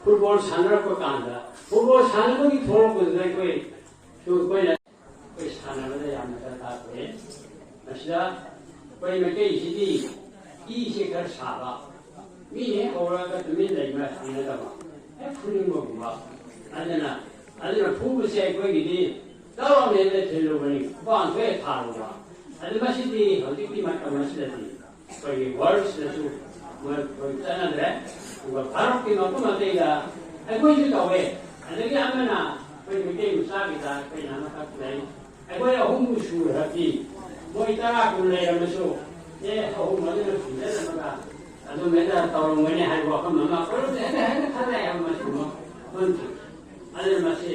ꯐꯨꯠꯕꯣꯜ ꯁꯥꯟꯅꯔꯛꯄ ꯀꯥꯟꯗ, ꯐꯨꯠꯕꯣꯜ ꯁꯥꯟꯅꯕꯒꯤ ꯊꯣꯛꯂꯛꯄꯗꯨꯗ ꯑꯩꯈꯣꯏ ꯁꯨ ꯑꯩꯈꯣꯏꯅ ꯑꯩꯈꯣꯏ ꯁꯥꯟꯅꯕꯗ ꯌꯥꯝꯅ ꯗꯔꯀꯥꯔ ꯑꯣꯏꯌꯦ꯫ ꯃꯁꯤꯗ ꯑꯩꯈꯣꯏ ꯃꯩꯇꯩꯁꯤꯗꯤ ꯏꯁꯦ ꯈꯔ ꯁꯥꯕ, ꯃꯤ ꯍꯦꯛ ꯍꯧꯔꯒ ꯇꯨꯃꯤꯟ ꯂꯩꯕ ꯍꯩꯅꯗꯕ, ꯍꯦꯛ ꯐꯨꯅꯤꯡꯕꯒꯨꯝꯕ꯫ ꯑꯗꯨꯅ, ꯑꯗꯨꯅ ꯐꯨꯕꯁꯦ ꯑꯩꯈꯣꯏꯒꯤꯗꯤ ꯇꯧꯔꯝꯅꯦꯅ ꯊꯤꯜꯂꯨꯕꯅꯤ, ꯈꯨꯄꯥꯡꯁꯨ ꯍꯦꯛ ꯊꯥꯔꯨꯕ꯫ ꯑꯗꯨ ꯃꯁꯤꯗꯤ ꯍꯧꯖꯤꯛꯀꯤ ꯃꯇꯝ ꯑꯁꯤꯗꯗꯤ ꯑꯩꯈꯣꯏꯒꯤ ꯋꯥꯔꯜꯁꯤꯗꯁꯨ ꯃꯣꯏ ꯑꯩꯈꯣꯏ ꯆꯠꯅꯗ꯭ꯔꯦ꯫ ꯑꯗꯨꯒ ꯚꯥꯔꯠꯀꯤ ꯃꯐꯝ ꯑꯇꯩꯗ ꯑꯩꯈꯣꯏꯁꯨ ꯇꯧꯋꯦ꯫ ꯑꯗꯒꯤ ꯑꯃꯅ ꯑꯩꯈꯣꯏ ꯃꯩꯇꯩ ꯃꯆꯥꯒꯤꯗ ꯑꯩꯈꯣꯏꯅ ꯑꯃꯈꯛ ꯂꯩ꯫ ꯑꯩꯈꯣꯏ ꯑꯍꯨꯝꯕꯨ ꯁꯨꯔꯗꯤ ꯃꯣꯏ ꯇꯔꯥ ꯀꯨꯟ ꯂꯩꯔꯝꯃꯁꯨ, ꯑꯦ, ꯑꯍꯨꯝ ꯑꯗꯨꯅ ꯁꯨꯖꯜꯂꯝꯃꯒ ꯑꯗꯨꯃꯥꯏꯅ ꯇꯧꯔꯝꯒꯅꯤ ꯍꯥꯏꯕ ꯋꯥꯐꯝ ꯑꯃ ꯑꯩꯈꯣꯏ ꯍꯦꯟꯅ ꯍꯦꯟꯅ ꯈꯜꯂꯛꯑꯦ ꯍꯥꯏꯕ ꯃꯁꯤꯒꯨꯝꯕ ꯈꯟꯈꯤ꯫ ꯑꯗꯨꯅ ꯃꯁꯤ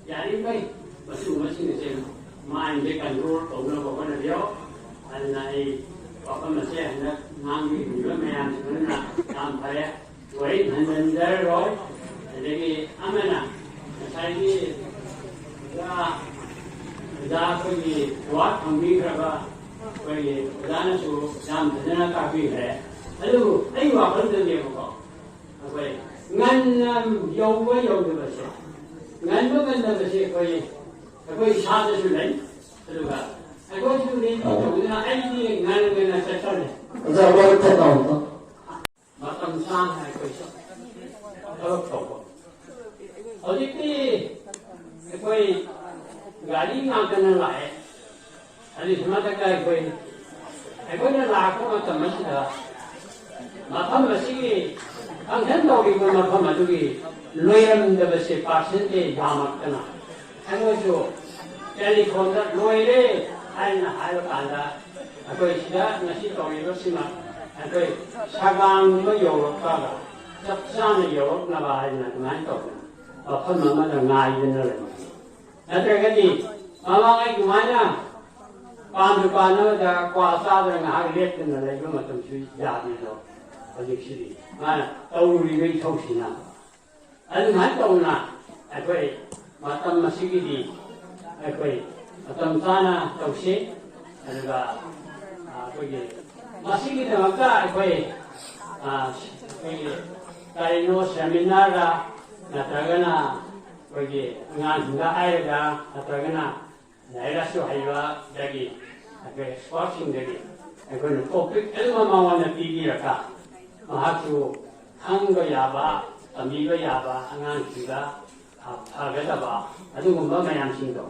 ꯌꯥꯔꯤꯈꯩ ꯃꯁꯤꯒꯨꯝꯕꯁꯤꯡ ꯑꯁꯦ ꯃꯥꯏꯟꯁꯦ ꯀꯟꯇ꯭ꯔꯣꯜ ꯇꯧꯅꯕ ꯍꯣꯠꯅꯕꯤꯌꯣ꯫ ꯑꯗꯨꯅ ꯑꯩ ꯋꯥꯐꯝ ꯑꯁꯦ ꯍꯟꯗꯛ ꯉꯥꯡꯕꯤꯔꯤꯕ ꯃꯌꯥꯝꯁꯤꯡ ꯑꯗꯨꯅ ꯌꯥꯝ ꯐꯔꯦ꯫ ꯋꯥꯔꯤ ꯍꯟꯖꯤꯟꯖꯔꯔꯣꯏ꯫ ꯑꯗꯒꯤ ꯑꯃꯅ ꯉꯁꯥꯏꯒꯤ ꯑꯣꯖꯥ, ꯑꯣꯖꯥ ꯑꯩꯈꯣꯏꯒꯤ ꯑꯦꯋꯥꯔꯗ ꯐꯪꯕꯤꯈ꯭ꯔꯕ ꯑꯩꯈꯣꯏꯒꯤ ꯑꯣꯖꯥꯅꯁꯨ ꯌꯥꯝ ꯐꯖꯅ ꯇꯥꯛꯄꯤꯈ꯭ꯔꯦ꯫ ꯑꯗꯨꯕꯨ ꯑꯩ ꯋꯥꯈꯜꯗꯅꯦꯕꯀꯣ, ꯑꯩꯈꯣꯏ ꯉꯟꯅ ꯌꯧꯕ ꯌꯧꯗꯕꯁꯦ, ꯉꯟꯕ ꯉꯟꯗꯕꯁꯦ ꯑꯩꯈꯣꯏ, ꯑꯩꯈꯣꯏ ꯏꯁꯥꯗꯁꯨ ꯂꯩ꯫ ꯑꯗꯨꯒ ꯑꯩꯈꯣꯏꯁꯨ ꯔꯦꯗꯤ ꯇꯧꯗꯨꯅ ꯑꯩꯗꯤ ꯉꯟꯅ ꯉꯟꯅ ꯆꯠꯆꯔꯦ꯫ ꯑꯣꯖꯥ, ꯋꯥꯔꯤ ꯈꯔ ꯇꯧ꯫ ꯃꯇꯝ ꯆꯥꯅ ꯑꯩꯈꯣꯏꯁꯨ ꯊꯕꯛ ꯇꯧꯕ꯫ ꯍꯧꯖꯤꯛꯇꯤ ꯑꯩꯈꯣꯏ ꯒꯥꯔꯤ ꯉꯥꯛꯇꯅ ꯂꯥꯛꯑꯦ꯫ ꯑꯗꯨꯒꯤ ꯃꯊꯛꯇ ꯑꯩꯈꯣꯏ, ꯑꯩꯈꯣꯏꯅ ꯂꯥꯛꯄ ꯃꯇꯝ ꯑꯁꯤꯗ ꯃꯐꯝ ꯑꯁꯤꯒꯤ function ꯇꯧꯔꯤꯕ ꯃꯐꯝ ꯑꯗꯨꯒꯤ ꯂꯣꯏꯔꯝꯗꯕꯁꯦ ꯄꯥꯔꯁꯦꯟꯇꯦꯖ ꯌꯥꯝꯃꯛꯇꯅ ꯑꯩꯈꯣꯏꯁꯨ ꯇꯦꯂꯤꯐꯣꯟꯗ "ꯂꯣꯏꯔꯦ" ꯍꯥꯏꯅ ꯍꯥꯏꯕ ꯀꯥꯟꯗ ꯑꯩꯈꯣꯏ ꯁꯤꯗ ꯉꯁꯤ ꯇꯧꯔꯤꯕꯁꯤꯃ ꯑꯩꯈꯣꯏ ꯁꯒꯥꯡꯒꯨꯝꯕ ꯌꯧꯔꯛꯄꯒ ꯆꯞ ꯆꯥꯅ ꯌꯧꯔꯛꯅꯕ ꯍꯥꯏꯗꯅ ꯑꯗꯨꯃꯥꯏꯅ ꯇꯧꯗꯅ ꯃꯐꯝ ꯑꯃꯗ ꯉꯥꯏꯗꯅ ꯂꯩ꯫ ꯅꯠꯇ꯭ꯔꯒꯗꯤ ꯃꯃꯥꯡꯉꯩ ꯑꯗꯨꯃꯥꯏꯅ ꯄꯥꯟꯁꯨ ꯄꯥꯟꯅꯕꯗ ꯀ꯭ꯋꯥ ꯆꯥꯗꯅ ꯉꯥꯏꯍꯥꯛ ꯂꯦꯞꯇꯅ ꯂꯩꯕ ꯃꯇꯝꯁꯨ ꯌꯥꯗꯦꯗꯣ꯫ ꯍꯧꯖꯤꯛꯁꯤꯗꯤ ꯃꯥꯅ ꯇꯧꯔꯤꯕ ꯏꯊꯧꯁꯤꯅ ꯑꯗꯨꯃꯥꯏꯅ ꯇꯧꯅ ꯑꯩꯈꯣꯏ ꯃꯇꯝ ꯑꯁꯤꯒꯤꯗꯤ ꯑꯩꯈꯣꯏ ꯃꯇꯝ ꯆꯥꯅ ꯇꯧꯁꯤ꯫ ꯑꯗꯨꯒ, ꯑ, ꯑꯩꯈꯣꯏꯒꯤ ꯃꯁꯤꯒꯤꯗꯃꯛꯇ ꯑꯩꯈꯣꯏ, ꯑ, ꯑꯩꯈꯣꯏꯒꯤ ꯀꯔꯤꯅꯣ, ꯁꯦꯃꯤꯅꯥꯔꯗ ꯅꯠꯇ꯭ꯔꯒꯅ ꯑꯩꯈꯣꯏꯒꯤ ꯑꯉꯥꯡꯁꯤꯡꯗ ꯍꯥꯏꯔꯒ ꯅꯠꯇ꯭ꯔꯒꯅ ꯂꯥꯏꯔꯤꯛ ꯂꯥꯏꯁꯨ ꯍꯩꯕꯗꯒꯤ ꯑꯩꯈꯣꯏ ꯑꯦꯛꯁꯄꯔꯠꯁꯤꯡꯗꯒꯤ ꯑꯩꯈꯣꯏꯅ ꯇꯣꯄꯤꯛ ꯑꯗꯨꯃ ꯃꯉꯣꯟꯗ ꯄꯤꯕꯤꯔꯒ ꯃꯍꯥꯛꯁꯨ ꯈꯪꯕ ꯌꯥꯕ, ꯇꯝꯕꯤꯕ ꯌꯥꯕ ꯑꯉꯥꯡꯁꯤꯡꯗ, ꯑ, ꯐꯒꯗꯕ ꯑꯗꯨꯒꯨꯝꯕ ꯃꯌꯥꯝꯁꯤꯡꯗꯣ,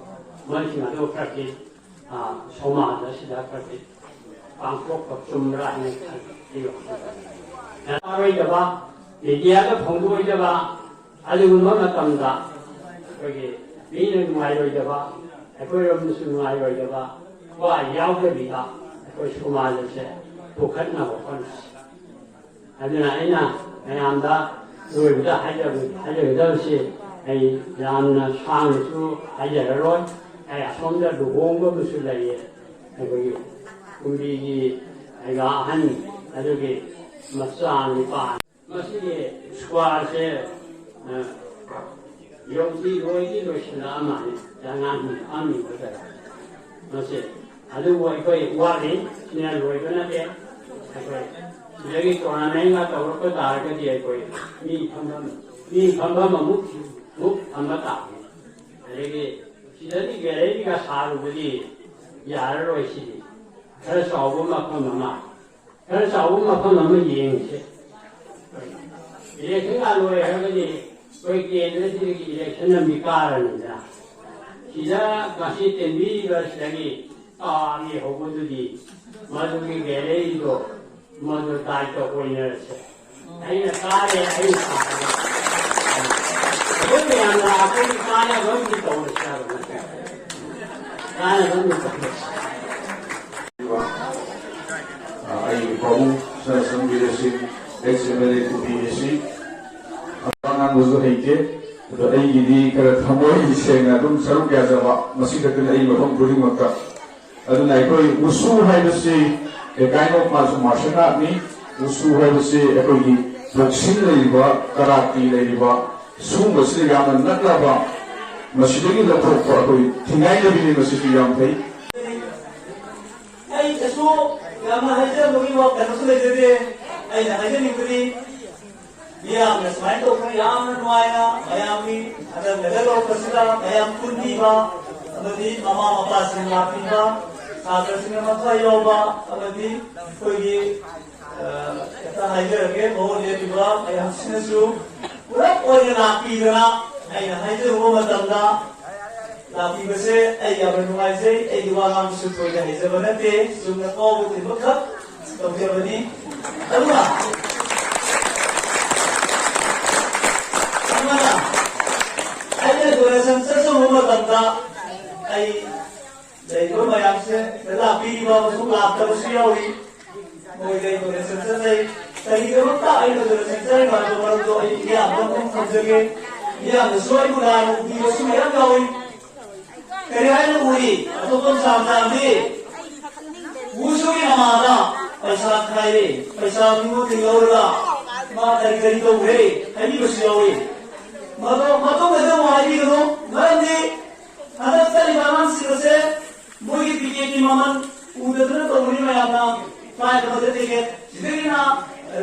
ꯃꯣꯏꯁꯤꯡ ꯑꯗꯨ ꯈꯔꯗꯤ, ꯑ, ꯁꯃꯥꯖ ꯑꯁꯤꯗ ꯈꯔꯗꯤ ꯄꯥꯡꯊꯣꯛꯄ ꯆꯨꯝꯕ꯭ꯔꯥ ꯍꯥꯏꯅ ꯈꯜꯂꯤ꯫ ꯌꯥꯔꯣꯏꯗꯕ, ꯃꯤꯗꯤꯌꯥꯗ ꯐꯣꯡꯗꯣꯛꯑꯣꯏꯗꯕ, ꯑꯗꯨꯒꯨꯝꯕ ꯃꯇꯝꯗ ꯑꯩꯈꯣꯏꯒꯤ ꯃꯤꯅ ꯅꯨꯡꯉꯥꯏꯔꯣꯏꯗꯕ, ꯑꯩꯈꯣꯏꯔꯣꯝꯗꯁꯨ ꯅꯨꯡꯉꯥꯏꯔꯣꯏꯗꯕ ꯋꯥ ꯌꯥꯎꯗꯕꯤꯗ ꯑꯩꯈꯣꯏ ꯁꯃꯥꯖ ꯑꯁꯦ ꯄꯨꯈꯠꯅꯕ ꯍꯣꯠꯅꯁꯤ꯫ ꯑꯗꯨꯅ ꯑꯩꯅ ꯃꯌꯥꯝꯗ ꯂꯣꯏꯕꯗ ꯍꯥꯏꯖꯕ- ꯍꯥꯏꯖꯒꯗꯕꯁꯤ, ꯑꯩ ꯌꯥꯝꯅ ꯁꯥꯡꯅꯁꯨ ꯍꯥꯏꯖꯔꯔꯣꯏ꯫ ꯑꯩ ꯑꯁꯣꯝꯗ ꯂꯨꯍꯣꯡꯕ ꯑꯃꯁꯨ ꯂꯩꯌꯦ, ꯑꯩꯈꯣꯏꯒꯤ ꯀꯨꯝꯕꯤꯒꯤ ꯑꯩꯒ ꯑꯍꯟ ꯑꯗꯨꯒꯤ ꯃꯆꯥ ꯅꯤꯄꯥ꯫ ꯃꯁꯤꯒꯤ ꯁ꯭ꯀ꯭ꯋꯥꯔꯁꯦ, ꯑ, ꯌꯧꯗꯤ ꯂꯣꯏꯗꯤ ꯂꯣꯏꯁꯤꯜꯂꯛꯑ ꯃꯥꯜꯂꯦ, ꯑꯉꯥꯡꯁꯤꯡ ꯐꯝꯃꯤꯕ ꯖꯒꯥ꯫ ꯃꯁꯤ ꯑꯗꯨꯕꯨ ꯑꯩꯈꯣꯏ ꯋꯥꯠꯂꯤ, ꯁꯤꯅ ꯂꯣꯏꯕ ꯅꯠꯇꯦ꯫ ꯑꯩꯈꯣꯏ ꯁꯤꯗꯒꯤ ꯇꯣꯔꯅꯥꯃꯦꯟꯒ ꯇꯧꯔꯛꯄ ꯇꯥꯔꯒꯗꯤ ꯑꯩꯈꯣꯏ ꯃꯤ ꯐꯝꯐꯝ, ꯃꯤ ꯐꯝꯐꯝ ꯑꯃꯨꯛ, ꯑꯃꯨꯛ ꯊꯝꯕ ꯇꯥꯕꯅꯤ꯫ ꯑꯗꯒꯤ ꯁꯤꯗꯗꯤ ꯒꯦꯂꯔꯤꯒ ꯁꯥꯔꯨꯕꯗꯤ ꯌꯥꯔꯔꯣꯏ꯫ ꯁꯤꯗꯤ ꯈꯔ ꯆꯥꯎꯕ ꯃꯐꯝ ꯑꯃ, ꯈꯔ ꯆꯥꯎꯕ ꯃꯐꯝ ꯑꯃ ꯌꯦꯡꯁꯦ꯫ ꯏꯂꯦꯛꯁꯟꯒ ꯂꯣꯏꯔꯦ ꯍꯥꯏꯔꯒꯗꯤ ꯑꯩꯈꯣꯏ ꯀꯦꯟꯗ꯭ꯔꯁꯤꯗꯒꯤ ꯏꯂꯦꯛꯁꯟ ꯑꯃꯗꯤ ꯀꯥꯔꯅꯤꯗꯅ꯫ ꯁꯤꯗ ꯉꯁꯤ ꯇꯦꯟꯕꯤꯔꯤꯕ ꯁꯤꯗꯒꯤ ꯇꯥꯒꯤ ꯍꯧꯕꯗꯨꯗꯤ ꯃꯗꯨꯒꯤ ꯒꯦꯂꯔꯤꯗꯣ ꯃꯗꯨ ꯗꯥꯏꯇ ꯑꯣꯏꯅꯔꯁꯦ꯫ ꯑꯩꯅ ꯀꯥꯔꯦ, ꯑꯩ ꯀꯥꯔꯦ꯫ ꯑꯩꯈꯣꯏ ꯃꯌꯥꯝꯅ ꯑꯩꯈꯣꯏꯒꯤ ꯀꯥꯟꯅꯕ ꯑꯃꯗꯤ ꯇꯧꯔꯁꯦ ꯍꯥꯏꯕ ꯅꯠꯇ꯭ꯔꯥ? ꯀꯥꯟꯅꯕ ꯑꯃꯗꯤ ꯇꯧꯔꯁꯦ꯫ ꯑꯩꯒꯤ ꯄꯥꯕꯨꯡ ꯁꯅꯥꯁꯝ ꯕꯤꯔꯦꯟ ꯁꯤꯡ, ex M L A ꯀꯨꯝꯕꯤ ꯑꯁꯤ ꯋꯥ ꯉꯥꯡꯕꯁꯨ ꯍꯩꯇꯦ꯫ ꯑꯗꯣ ꯑꯩꯒꯤꯗꯤ ꯈꯔ ꯊꯃꯣꯏ ꯁꯦꯡꯅ ꯑꯗꯨꯝ ꯁꯔꯨꯛ ꯌꯥꯖꯕ, ꯃꯁꯤ ꯈꯛꯇꯅꯤ ꯑꯩ ꯃꯐꯝ ꯈꯨꯗꯤꯡꯃꯛꯇ꯫ ꯑꯗꯨꯅ ꯑꯩꯈꯣꯏ ꯋꯨꯁꯨ ꯍꯥꯏꯕꯁꯤ a kind of martial artꯅꯤ꯫ ꯋꯨꯁꯨ ꯍꯥꯏꯕꯁꯤ ꯑꯩꯈꯣꯏꯒꯤ ꯕꯣꯛꯁꯤꯡ ꯂꯩꯔꯤꯕ, ꯀꯔꯥꯇꯤ ꯂꯩꯔꯤꯕ, ꯁꯨꯝꯕꯁꯤꯗ ꯌꯥꯝꯅ ꯅꯛꯅꯕ, ꯃꯁꯤꯗꯒꯤ ꯂꯧꯊꯣꯛꯄ ꯑꯩꯈꯣꯏ ꯊꯤꯡꯒꯥꯏꯅꯕꯤꯅꯤ꯫ ꯃꯁꯤꯁꯨ ꯌꯥꯝ ꯐꯩ꯫ ꯑꯩ ꯀꯩꯁꯨ ꯌꯥꯝꯅ ꯍꯥꯏꯖꯕꯒꯤ ꯋꯥ ꯀꯩꯅꯣꯁꯨ ꯂꯩꯖꯗꯦ꯫ ꯑꯩꯅ ꯍꯥꯏꯖꯅꯤꯡꯕꯗꯤ, ꯃꯤꯌꯥꯝꯅ ꯁꯨꯃꯥꯏꯅ ꯇꯧꯗꯅ ꯌꯥꯝꯅ ꯅꯨꯡꯉꯥꯏꯅ ꯃꯌꯥꯝꯒꯤ ꯍꯟꯗꯛ ꯃꯦꯗꯜ ꯂꯧꯔꯛꯄꯁꯤꯗ ꯃꯌꯥꯝ ꯄꯨꯟꯕꯤꯕ ꯑꯃꯗꯤ ꯃꯃꯥ ꯃꯄꯥꯁꯤꯡ ꯂꯥꯛꯄꯤꯕ, ꯁꯥꯇ꯭ꯔꯁꯤꯡꯅ ꯃꯊ꯭ꯋꯥꯏ ꯌꯥꯎꯕ ꯑꯃꯗꯤ ꯑꯩꯈꯣꯏꯒꯤ, ꯑ, ꯈꯤꯇꯪ ꯍꯥꯏꯖꯔꯒꯦ, ꯃꯍꯨꯠ ꯂꯦꯞꯄꯤꯕ ꯃꯌꯥꯝꯁꯤꯅꯁꯨ ꯄꯨꯂꯞ ꯑꯣꯏꯅ ꯂꯥꯛꯄꯤꯗꯅ ꯑꯩꯅ ꯍꯥꯏꯖꯔꯨꯕ ꯃꯇꯝꯗ ꯂꯥꯛꯄꯤꯕꯁꯦ ꯑꯩ ꯌꯥꯝꯅ ꯅꯨꯡꯉꯥꯏꯖꯩ꯫ ꯑꯩꯒꯤ ꯋꯥ ꯉꯥꯡꯕꯁꯨ ꯊꯣꯏꯅ ꯍꯩꯖꯕ ꯅꯠꯇꯦ, ꯆꯨꯝꯅ ꯀꯥꯎꯕ ꯊꯤꯟꯕ ꯈꯛ ꯇꯧꯖꯕꯅꯤ꯫ ꯑꯗꯨꯒ ꯑꯃꯅ, ꯑꯩꯅ donation ꯆꯠꯆꯔꯨꯕ ꯃꯇꯝꯗ ꯑꯩ ꯂꯩꯔꯤꯕ ꯃꯌꯥꯝꯁꯦ ꯂꯥꯛꯄꯤꯔꯤꯕ ꯑꯃꯁꯨꯡ ꯂꯥꯛꯇꯕꯁꯨ ꯌꯥꯎꯔꯤ꯫ ꯃꯣꯏꯗ ꯑꯩ donation ꯆꯠꯆꯩ꯫ ꯀꯔꯤꯒꯤꯗꯃꯛꯇ ꯑꯩꯅ ꯗꯣꯅꯦꯁꯟ ꯆꯠꯂꯤꯕ ꯍꯥꯏꯕ ꯃꯔꯝꯗꯣ ꯑꯩ ꯃꯤꯌꯥꯝꯗ ꯑꯗꯨꯝ ꯊꯝꯖꯒꯦ꯫ ꯃꯤꯌꯥꯝꯅꯁꯨ ꯑꯩꯕꯨ ꯂꯥꯟꯅ ꯎꯕꯤꯕꯁꯨ ꯃꯌꯥꯝ ꯌꯥꯎꯏ꯫ ꯀꯔꯤ ꯍꯥꯏꯅ ꯎꯔꯤ? ꯑꯇꯣꯞꯄ ꯃꯆꯥ ꯃꯆꯥ ꯑꯃꯗꯤ ꯎꯁꯨꯒꯤ ꯃꯃꯥꯗ ꯄꯩꯁꯥ ꯈꯥꯏꯔꯦ, ꯄꯩꯁꯥ ꯃꯤꯉꯣꯟꯗꯒꯤ ꯂꯧꯔꯒ ꯃꯥ ꯀꯔꯤ ꯀꯔꯤ ꯇꯧꯈ꯭ꯔꯦ ꯍꯥꯏꯕꯤꯕꯁꯨ ꯌꯥꯎꯏ꯫ ꯃꯗꯣ ꯃꯇꯨꯡꯗꯗꯤ ꯑꯃꯨꯛ ꯍꯥꯏꯕꯤꯒꯅꯨ, ꯃꯔꯝꯗꯤ ꯍꯟꯗꯛ ꯆꯠꯂꯤꯕ ꯑꯉꯥꯡꯁꯤꯡ ꯑꯁꯦ ꯃꯣꯏꯒꯤ ꯇꯤꯀꯦꯠꯀꯤ ꯃꯃꯜ ꯎꯗꯗꯅ ꯇꯧꯕꯅꯤ ꯃꯌꯥꯝꯅ꯫ ꯐ꯭ꯂꯥꯏꯠ ꯑꯃꯗ ꯇꯤꯀꯦꯠ ꯁꯤꯗꯒꯤꯅ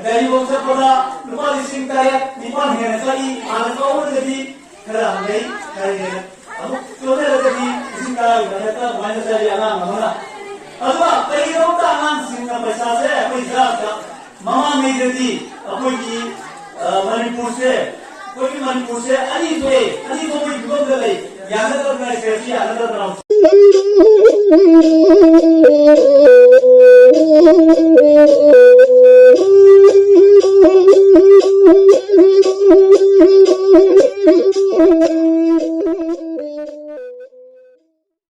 ꯒꯥꯔꯤꯐꯧ ꯆꯠꯄꯗ ꯂꯨꯄꯥ ꯂꯤꯁꯤꯡ ꯇꯔꯦꯠ ꯅꯤꯄꯥꯜ ꯍꯦꯟꯅ ꯆꯠꯂꯤ꯫ ꯍꯥꯟꯅ ꯀꯛꯍꯧꯔꯒꯗꯤ ꯈꯔ ꯍꯟꯊꯩ, ꯈꯔ ꯍꯦꯟꯅ ꯑꯃꯨꯛ ꯆꯣꯟꯊꯔꯒꯗꯤ ꯂꯤꯁꯤꯡ ꯇꯔꯥꯒꯤ ꯃꯊꯛꯇ ꯑꯗꯨꯃꯥꯏꯅ ꯆꯠꯂꯤ ꯑꯉꯥꯡ ꯑꯃꯅ꯫ ꯑꯗꯨꯒ ꯀꯔꯤꯒꯤꯗꯃꯛꯇ ꯑꯉꯥꯡꯁꯤꯡꯅ ꯄꯩꯁꯥꯁꯦ ꯑꯩꯈꯣꯏ ꯖꯥꯠꯇ ꯃꯃꯥꯡꯉꯩꯗꯗꯤ ꯑꯩꯈꯣꯏꯒꯤ, ꯑ, ꯃꯅꯤꯄꯨꯔꯁꯦ, ꯑꯩꯈꯣꯏꯒꯤ ꯃꯅꯤꯄꯨꯔꯁꯦ ꯑꯅꯤ ꯊꯣꯛꯑꯦ, ꯑꯅꯤ ꯊꯣꯛꯄꯒꯤ ꯐꯤꯕꯝꯗ ꯂꯩ꯫ ꯌꯥꯅꯗꯕꯅ ꯁꯦꯜꯁꯤ ꯌꯥꯅꯗꯕꯅ꯫